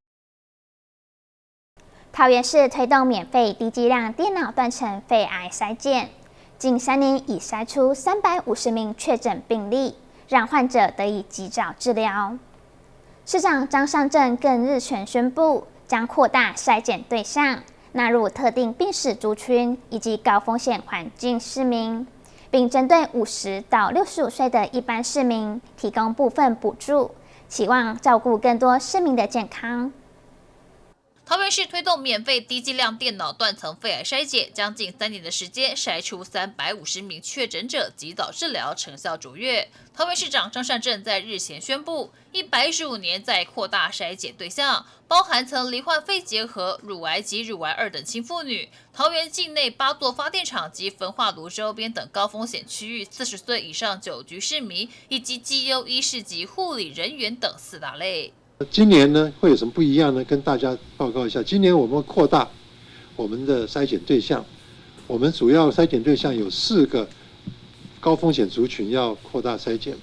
Speaker 1: 桃园市推动免费低剂量电脑断层肺癌筛检，近3年已筛出350名确诊病例，让患者得以及早治疗。市长张善政更日前宣布，将扩大筛检对象，纳入特定病史族群以及高风险环境市民，并针对50到65岁的一般市民提供部分补助，期望照顾更多市民的健康。
Speaker 6: 桃园市推动免费低剂量电脑断层肺癌筛检，将近3年的时间筛出350名确诊者，及早治疗，成效卓越。桃园市长张善政在日前宣布，115年再扩大筛检对象，包含曾罹患肺结核、乳癌及乳癌二等亲妇女、桃园境内八座发电厂及焚化炉周边等高风险区域40岁以上久居市民，以及绩优医师及护理人员等四大类。
Speaker 23: 今年呢会有什么不一样呢？跟大家报告一下。今年我们扩大我们的筛检对象，我们主要筛检对象有四个高风险族群要扩大筛检。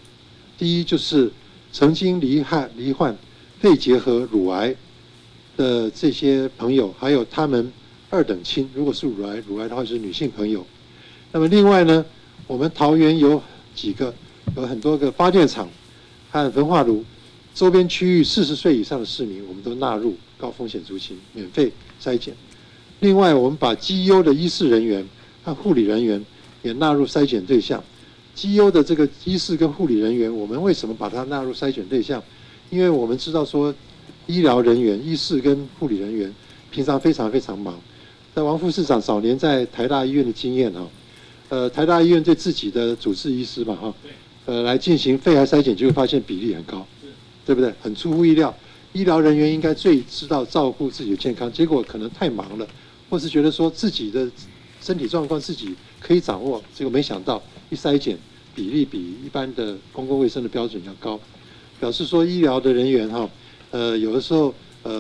Speaker 23: 第一就是曾经罹患肺结核、乳癌的这些朋友，还有他们二等亲，如果是乳癌，乳癌的话就是女性朋友。那么另外呢，我们桃园有几个，有很多个发电厂和焚化炉。周边区域40岁以上的市民，我们都纳入高风险族群，免费筛检。另外，我们把绩优的医事人员和护理人员也纳入筛检对象。
Speaker 7: 绩优的这个医师跟护理人员，我们为什么把它纳入筛选对象？因为我们知道说，医疗人员、医师跟护理人员平常非常非常忙。在王副市长早年在台大医院的经验哈，台大医院对自己的主治医师嘛哈，来进行肺癌筛检，就会发现比例很高，对不对？很出乎意料。医疗人员应该最知道照顾自己的健康，结果可能太忙了，或是觉得说自己的身体状况自己可以掌握，结果没想到一筛检比例比一般的公共卫生的标准要高，表示说医疗的人员哈，有的时候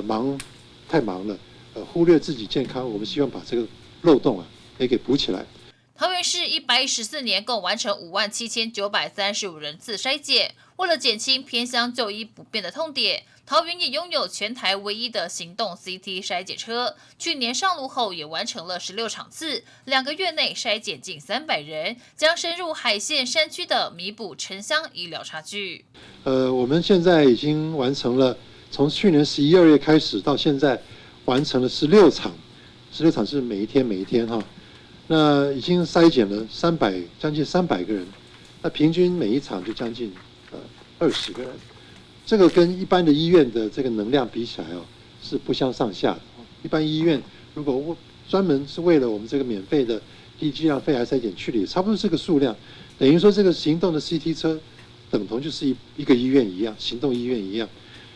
Speaker 7: 忙太忙了，忽略自己健康，我们希望把这个漏洞啊也给补起来。
Speaker 6: 桃园市114年共完成57,935人次筛检，为了减轻偏乡就医不便的痛点，桃园也拥有全台唯一的行动 CT 筛检车。去年上路后也完成了16场次，2个月内筛检近300人，将深入海线山区的弥补城乡医疗差距。
Speaker 7: 我们现在已经完成了，从去年11、2月开始到现在，完成了十六场，十六场是每一天每一天哈。那已经筛检了将近300个人，那平均每一场就将近20个人，这个跟一般的医院的这个能量比起来哦，是不相上下的。一般医院如果专门是为了我们这个免费的低剂量肺癌筛检去的，也差不多这个数量，等于说这个行动的 CT 车等同就是一个医院一样，行动医院一样。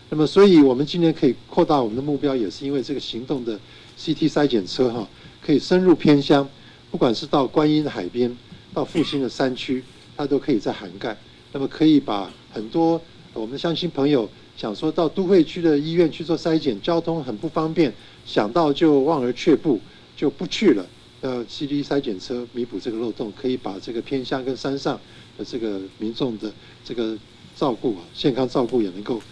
Speaker 7: 那么，所以我们今年可以扩大我们的目标，也是因为这个行动的 CT 筛检车哈，可以深入偏乡。不管是到观音海边，到复兴的山区，它都可以在涵盖。那么可以把很多我们乡亲朋友想说到都会区的医院去做筛检，交通很不方便，想到就望而却步，就不去了。CT 筛检车弥补这个漏洞，可以把这个偏乡跟山上的这个民众的这个照顾啊，健康照顾也能够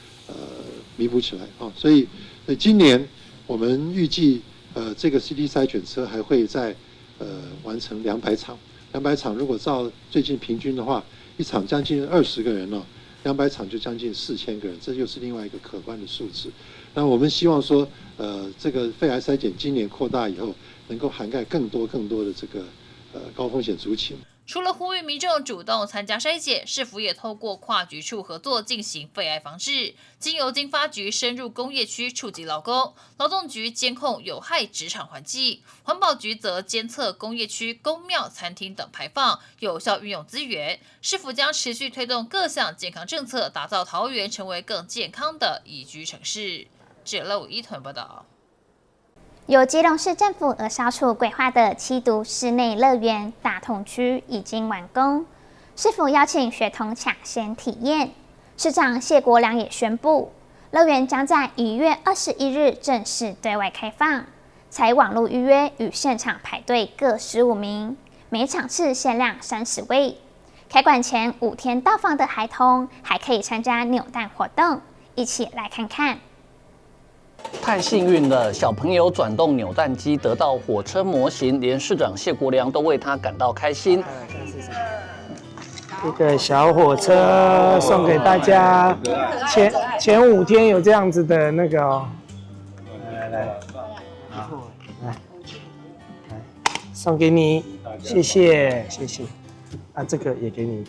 Speaker 7: 弥补起来啊。所以，今年我们预计这个 CT 筛检车还会在完成两百场，两百场如果照最近平均的话，一场将近20个人哦，两百场就将近4000个人，这又是另外一个可观的数字。那我们希望说，这个肺癌筛检今年扩大以后，能够涵盖更多更多的这个高风险族群。
Speaker 6: 除了呼吁民众主动参加筛检，市府也透过跨局处合作进行肺癌防治。经由经发局深入工业区触及劳工，劳动局监控有害职场环境，环保局则监测工业区、宫庙、餐厅等排放，有效运用资源。市府将持续推动各项健康政策，打造桃园成为更健康的宜居城市。记者一团报道。
Speaker 1: 由基隆市政府儿少处规划的七堵室内乐园大同区已经完工，市府邀请学童抢先体验。市长谢国梁也宣布，乐园将在1月21日正式对外开放，采网路预约与现场排队各15名，每场次限量30位。开馆前5天到访的孩童还可以参加扭蛋活动，一起来看看。
Speaker 8: 太幸运了，小朋友转动扭蛋机得到火车模型，连市长谢国梁都为他感到开心。
Speaker 21: 一个小火车送给大家，前5天有这样子的那个哦，来来来，好，来来送给你，谢谢谢谢，啊，这个也给你，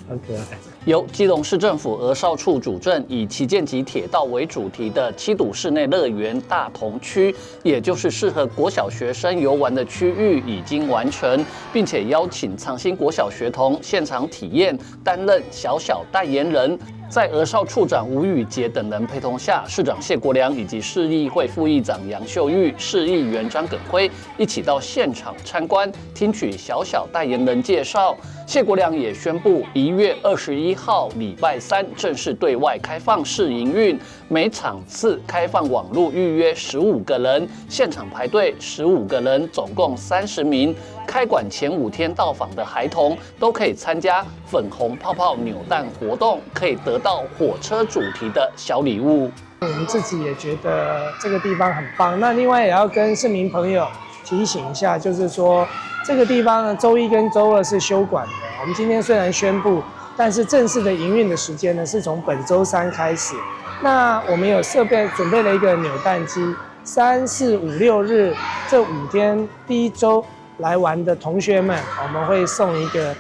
Speaker 21: 很可爱。
Speaker 8: 由基隆市政府儿少处主政，以旗舰级铁道为主题的七堵室内乐园大同区，也就是适合国小学生游玩的区域，已经完成，并且邀请长兴国小学童现场体验，担任小小代言人。在儿少处长吴宇杰等人陪同下，市长谢国梁以及市议会副议长杨秀玉、市议员张耿辉一起到现场参观，听取小小代言人介绍。谢国梁也宣布，1月21号礼拜三正式对外开放试营运，每场次开放网路预约十五个人，现场排队十五个人，总共30名。开馆前5天到访的孩童都可以参加粉红泡泡扭蛋活动，可以得到火车主题的小礼物。
Speaker 21: 我们自己也觉得这个地方很棒。那另外也要跟市民朋友提醒一下，就是说这个地方呢，周一跟周二是休馆的。我们今天虽然宣布，但是正式的营运的时间呢，是从本周三开始。那我们有设备准备了一个扭蛋机，三四五六日这5天，第一周。
Speaker 9: 來玩的同學們，我們會送一個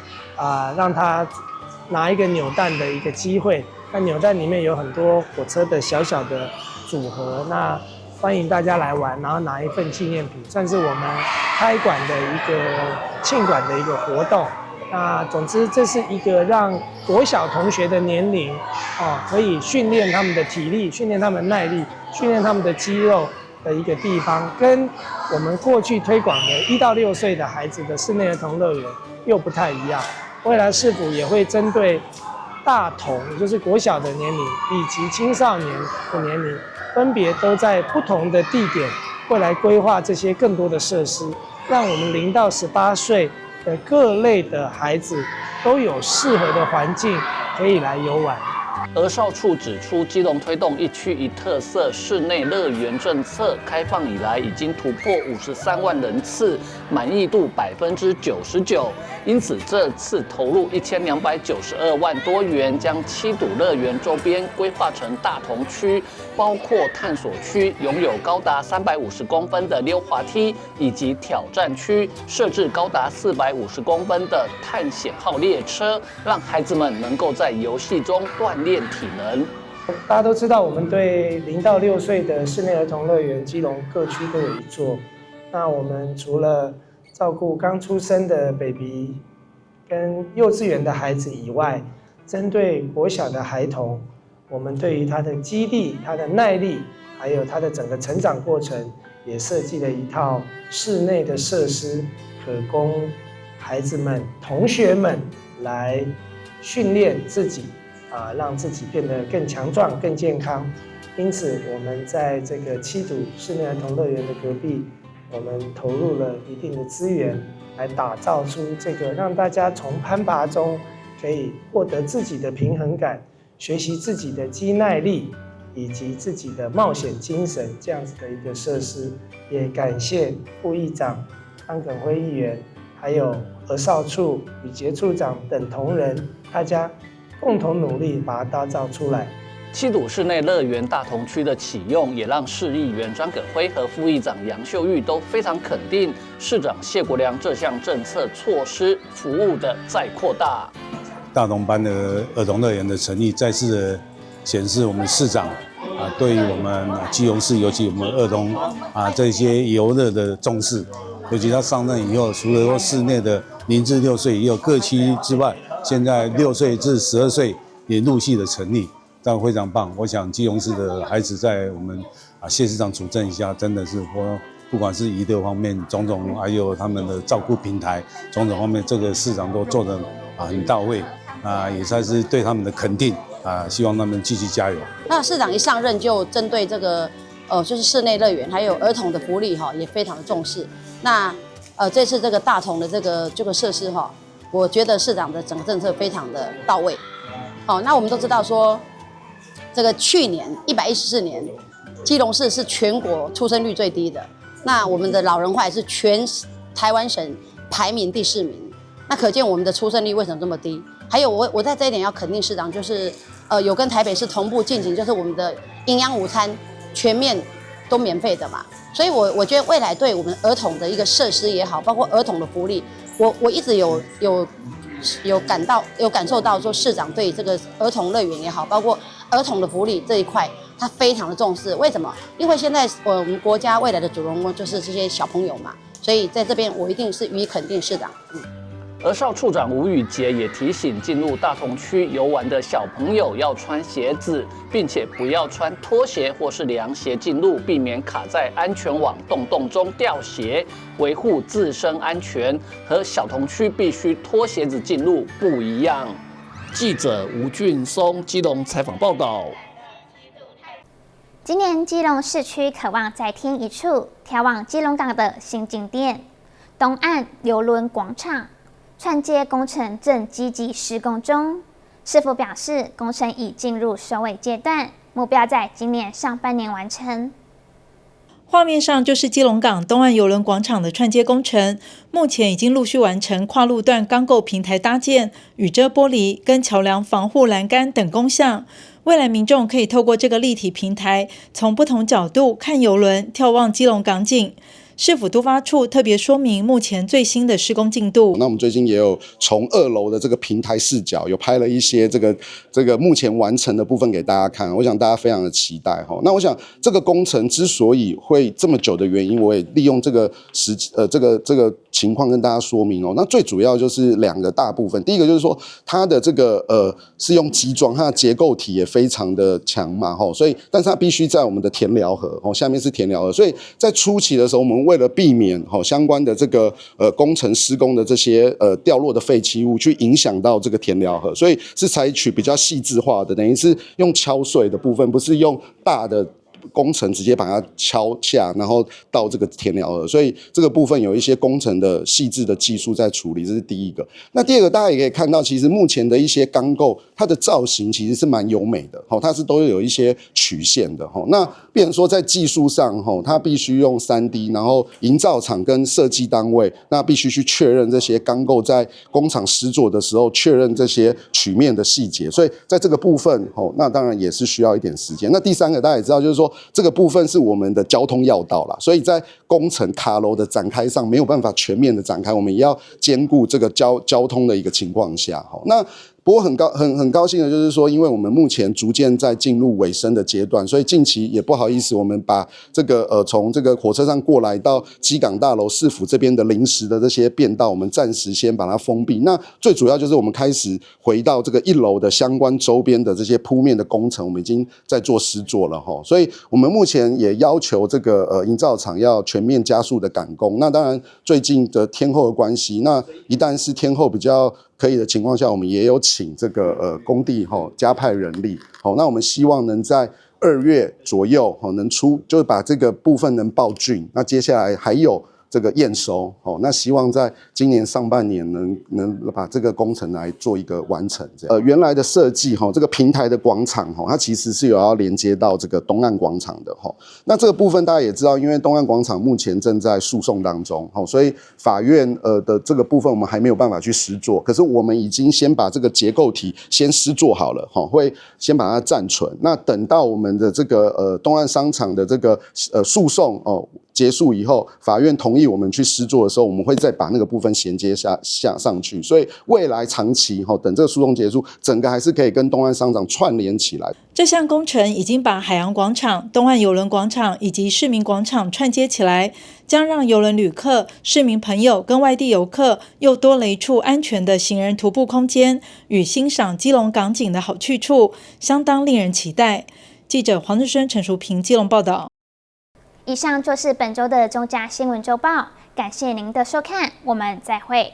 Speaker 9: 讓他拿一個扭蛋的一個機會。那扭蛋裡面有很多火車的小小的組合，那歡迎大家來玩，然後拿一份紀念品，算是我們開館的一個慶館的一個活動。那總之，這是一個讓國小同學的年齡哦，可以訓練他們的體力、訓練他們耐力、訓練他們的肌肉的一個地方，跟我們過去推廣的1到6歲的孩子的室內兒童樂園又不太一樣。未來市府也會針對大童，也就是國小的年齡以及青少年的年齡，分別都在不同的地點會來規劃這些更多的設施，讓我們0到18歲的各類的孩子都有適合的環境可以來遊玩。
Speaker 8: 兒少處指出，基隆推動一區一特色室內樂園政策開放以來，已經突破53萬人次，滿意度99%。因此，這次投入1292萬多元，將七堵樂園周邊規劃成大同區，包括探索區，擁有高達350公分的溜滑梯，以及挑戰區，設置高達450公分的探險號列車，讓孩子們能夠在遊戲中鍛鍊體能。
Speaker 9: 大家都知道，我們對0到6歲的室內兒童樂園，基隆各區都有一座。那我們除了照顧剛出生的 baby 跟幼稚園的孩子以外，針對國小的孩童，我們對於他的肌力、他的耐力，還有他的整個成長過程，也設計了一套室內的設施，可供孩子們、同學們來訓練自己。啊，讓自己變得更強壯、更健康。因此，我們在這個七堵室內兒童樂園的隔壁，我們投入了一定的資源，來打造出這個讓大家從攀爬中可以獲得自己的平衡感，學習自己的肌耐力以及自己的冒險精神這樣子的一個設施。也感謝副議長張耿輝議員，還有兒少處宇傑處長等同仁，大家共同努力把它打造出來。
Speaker 8: 七堵室內樂園大同區的啟用，也讓市議員張耿輝和副議長楊秀玉都非常肯定市長謝國樑這項政策措施服務的再擴大。
Speaker 10: 大同班的兒童樂園的成立，再次的顯示我們市長啊對於我們基隆市，尤其我們兒童啊這些遊樂的重視。尤其他上任以後，除了說市內的0至6歲也有各區之外，現在6歲至12歲也陸續的成立，這樣非常棒。我想基隆市的孩子在我們啊謝市長主政下，真的是說不管是娛樂方面種種，還有他們的照顧平台種種方面，這個市長都做得啊很到位啊，也算是對他們的肯定啊，希望他們繼續加油。
Speaker 29: 那市長一上任就針對這個就是室內樂園還有兒童的福利哈，也非常的重視。那這次這個大同的這個設施哈，我覺得市長的整個政策非常的到位。好，那我們都知道說，這個去年114年，基隆市是全國出生率最低的。那我們的老人化也是全台灣省排名第四名。那可見我們的出生率為什麼這麼低？還有我在這一點要肯定市長，就是有跟台北市同步進行，就是我們的營養午餐全面都免費的嘛。所以我覺得未來對我們兒童的一個設施也好，包括兒童的福利，我一直有感到有感受到說市長對這個兒童樂園也好，包括兒童的福利這一塊，他非常的重視。為什麼？因為現在我們國家未來的主人翁就是這些小朋友嘛，所以在這邊我一定是予以肯定市長。
Speaker 8: 兒少處長吳宇傑也提醒，進入大同區遊玩的小朋友要穿鞋子，並且不要穿拖鞋或是涼鞋進入，避免卡在安全網洞洞中掉鞋，維護自身安全。和小童區必須脫鞋子進入不一樣。記者吳俊松基隆採訪報道。
Speaker 1: 今年基隆市區可望再添一處眺望基隆港的新景點——東岸郵輪廣場。串接工程正積極施工中，市府表示，工程已進入收尾階段，目標在今年上半年完成。
Speaker 11: 畫面上就是基隆港東岸郵輪廣場的串接工程，目前已經陸續完成跨路段鋼構平台搭建、雨遮玻璃跟橋梁防護欄杆等工項。未來民眾可以透過這個立體平台，從不同角度看郵輪，眺望基隆港景。市府都发处特别说明目前最新的施工进度。
Speaker 12: 那我們最近也有從二樓的這個平台視角，有拍了一些這個目前完成的部分給大家看。我想大家非常的期待哈。那我想這個工程之所以會這麼久的原因，我也利用這個時呃這個這個情況跟大家說明哦。那最主要就是兩個大部分，第一個就是說它的這個是用基樁，它的結構體也非常的強嘛吼，所以但是它必須在我們的田寮河哦，下面是田寮河，所以在初期的時候，我們為了避免吼相關的這個工程施工的這些掉落的廢棄物去影響到這個田寮河，所以是採取比較細緻化的，等於是用敲碎的部分，不是用大的工程直接把它敲下，然後到這個田寮河，所以這個部分有一些工程的細緻的技術在處理，這是第一個。那第二個，大家也可以看到，其實目前的一些鋼構，它的造型其實是蠻優美的，它是都有一些曲線的，那變成說在技術上，它必須用3D，然後營造廠跟設計單位，那必須去確認這些鋼構在工廠施作的時候，確認這些曲面的細節，所以在這個部分，那當然也是需要一點時間。那第三個，大家也知道，就是說，這個部分是我們的交通要道啦，所以在工程卡樓的展開上沒有辦法全面的展開，我們也要兼顧這個交通的一個情況下。那不過很高興的就是說，因為我們目前逐漸在進入尾聲的階段，所以近期也不好意思，我們把這個從這個火車站過來到機港大樓市府這邊的臨時的這些便道，我們暫時先把它封閉。那最主要就是我們開始回到這個一樓的相關周邊的這些鋪面的工程，我們已經在做施作了哈。所以我們目前也要求這個營造廠要全面加速的趕工。那當然最近的天候的關係，那一旦是天候比較可以的情況下，我們也有請這個工地吼加派人力，好，那我們希望能在2月左右吼能出，就是把這個部分能報竣。那接下來還有這個驗收，好，那希望在今年上半年能把這個工程來做一個完成。這樣，原來的設計哈，這個平台的廣場哈，它其實是有要連接到這個東岸廣場的哈。那這個部分大家也知道，因為東岸廣場目前正在訴訟當中，所以法院的這個部分我們還沒有辦法去施作。可是我們已經先把這個結構體先施作好了，哈，會先把它暫存。那等到我們的這個東岸商場的這個訴訟哦結束以後，法院同意我們去施作的時候，我們會再把那個部分銜接下下上去。所以未來長期哈，等這個訴訟結束，整個還是可以跟東岸商場串聯起來。
Speaker 11: 這項工程已經把海洋廣場、東岸郵輪廣場以及市民廣場串接起來，將讓郵輪旅客、市民朋友跟外地遊客又多了一處安全的行人徒步空間與欣賞基隆港景的好去處，相當令人期待。記者黃志軒、陳淑平基隆報道。
Speaker 1: 以上就是本周的中嘉新聞週報，感謝您的收看，我們再會。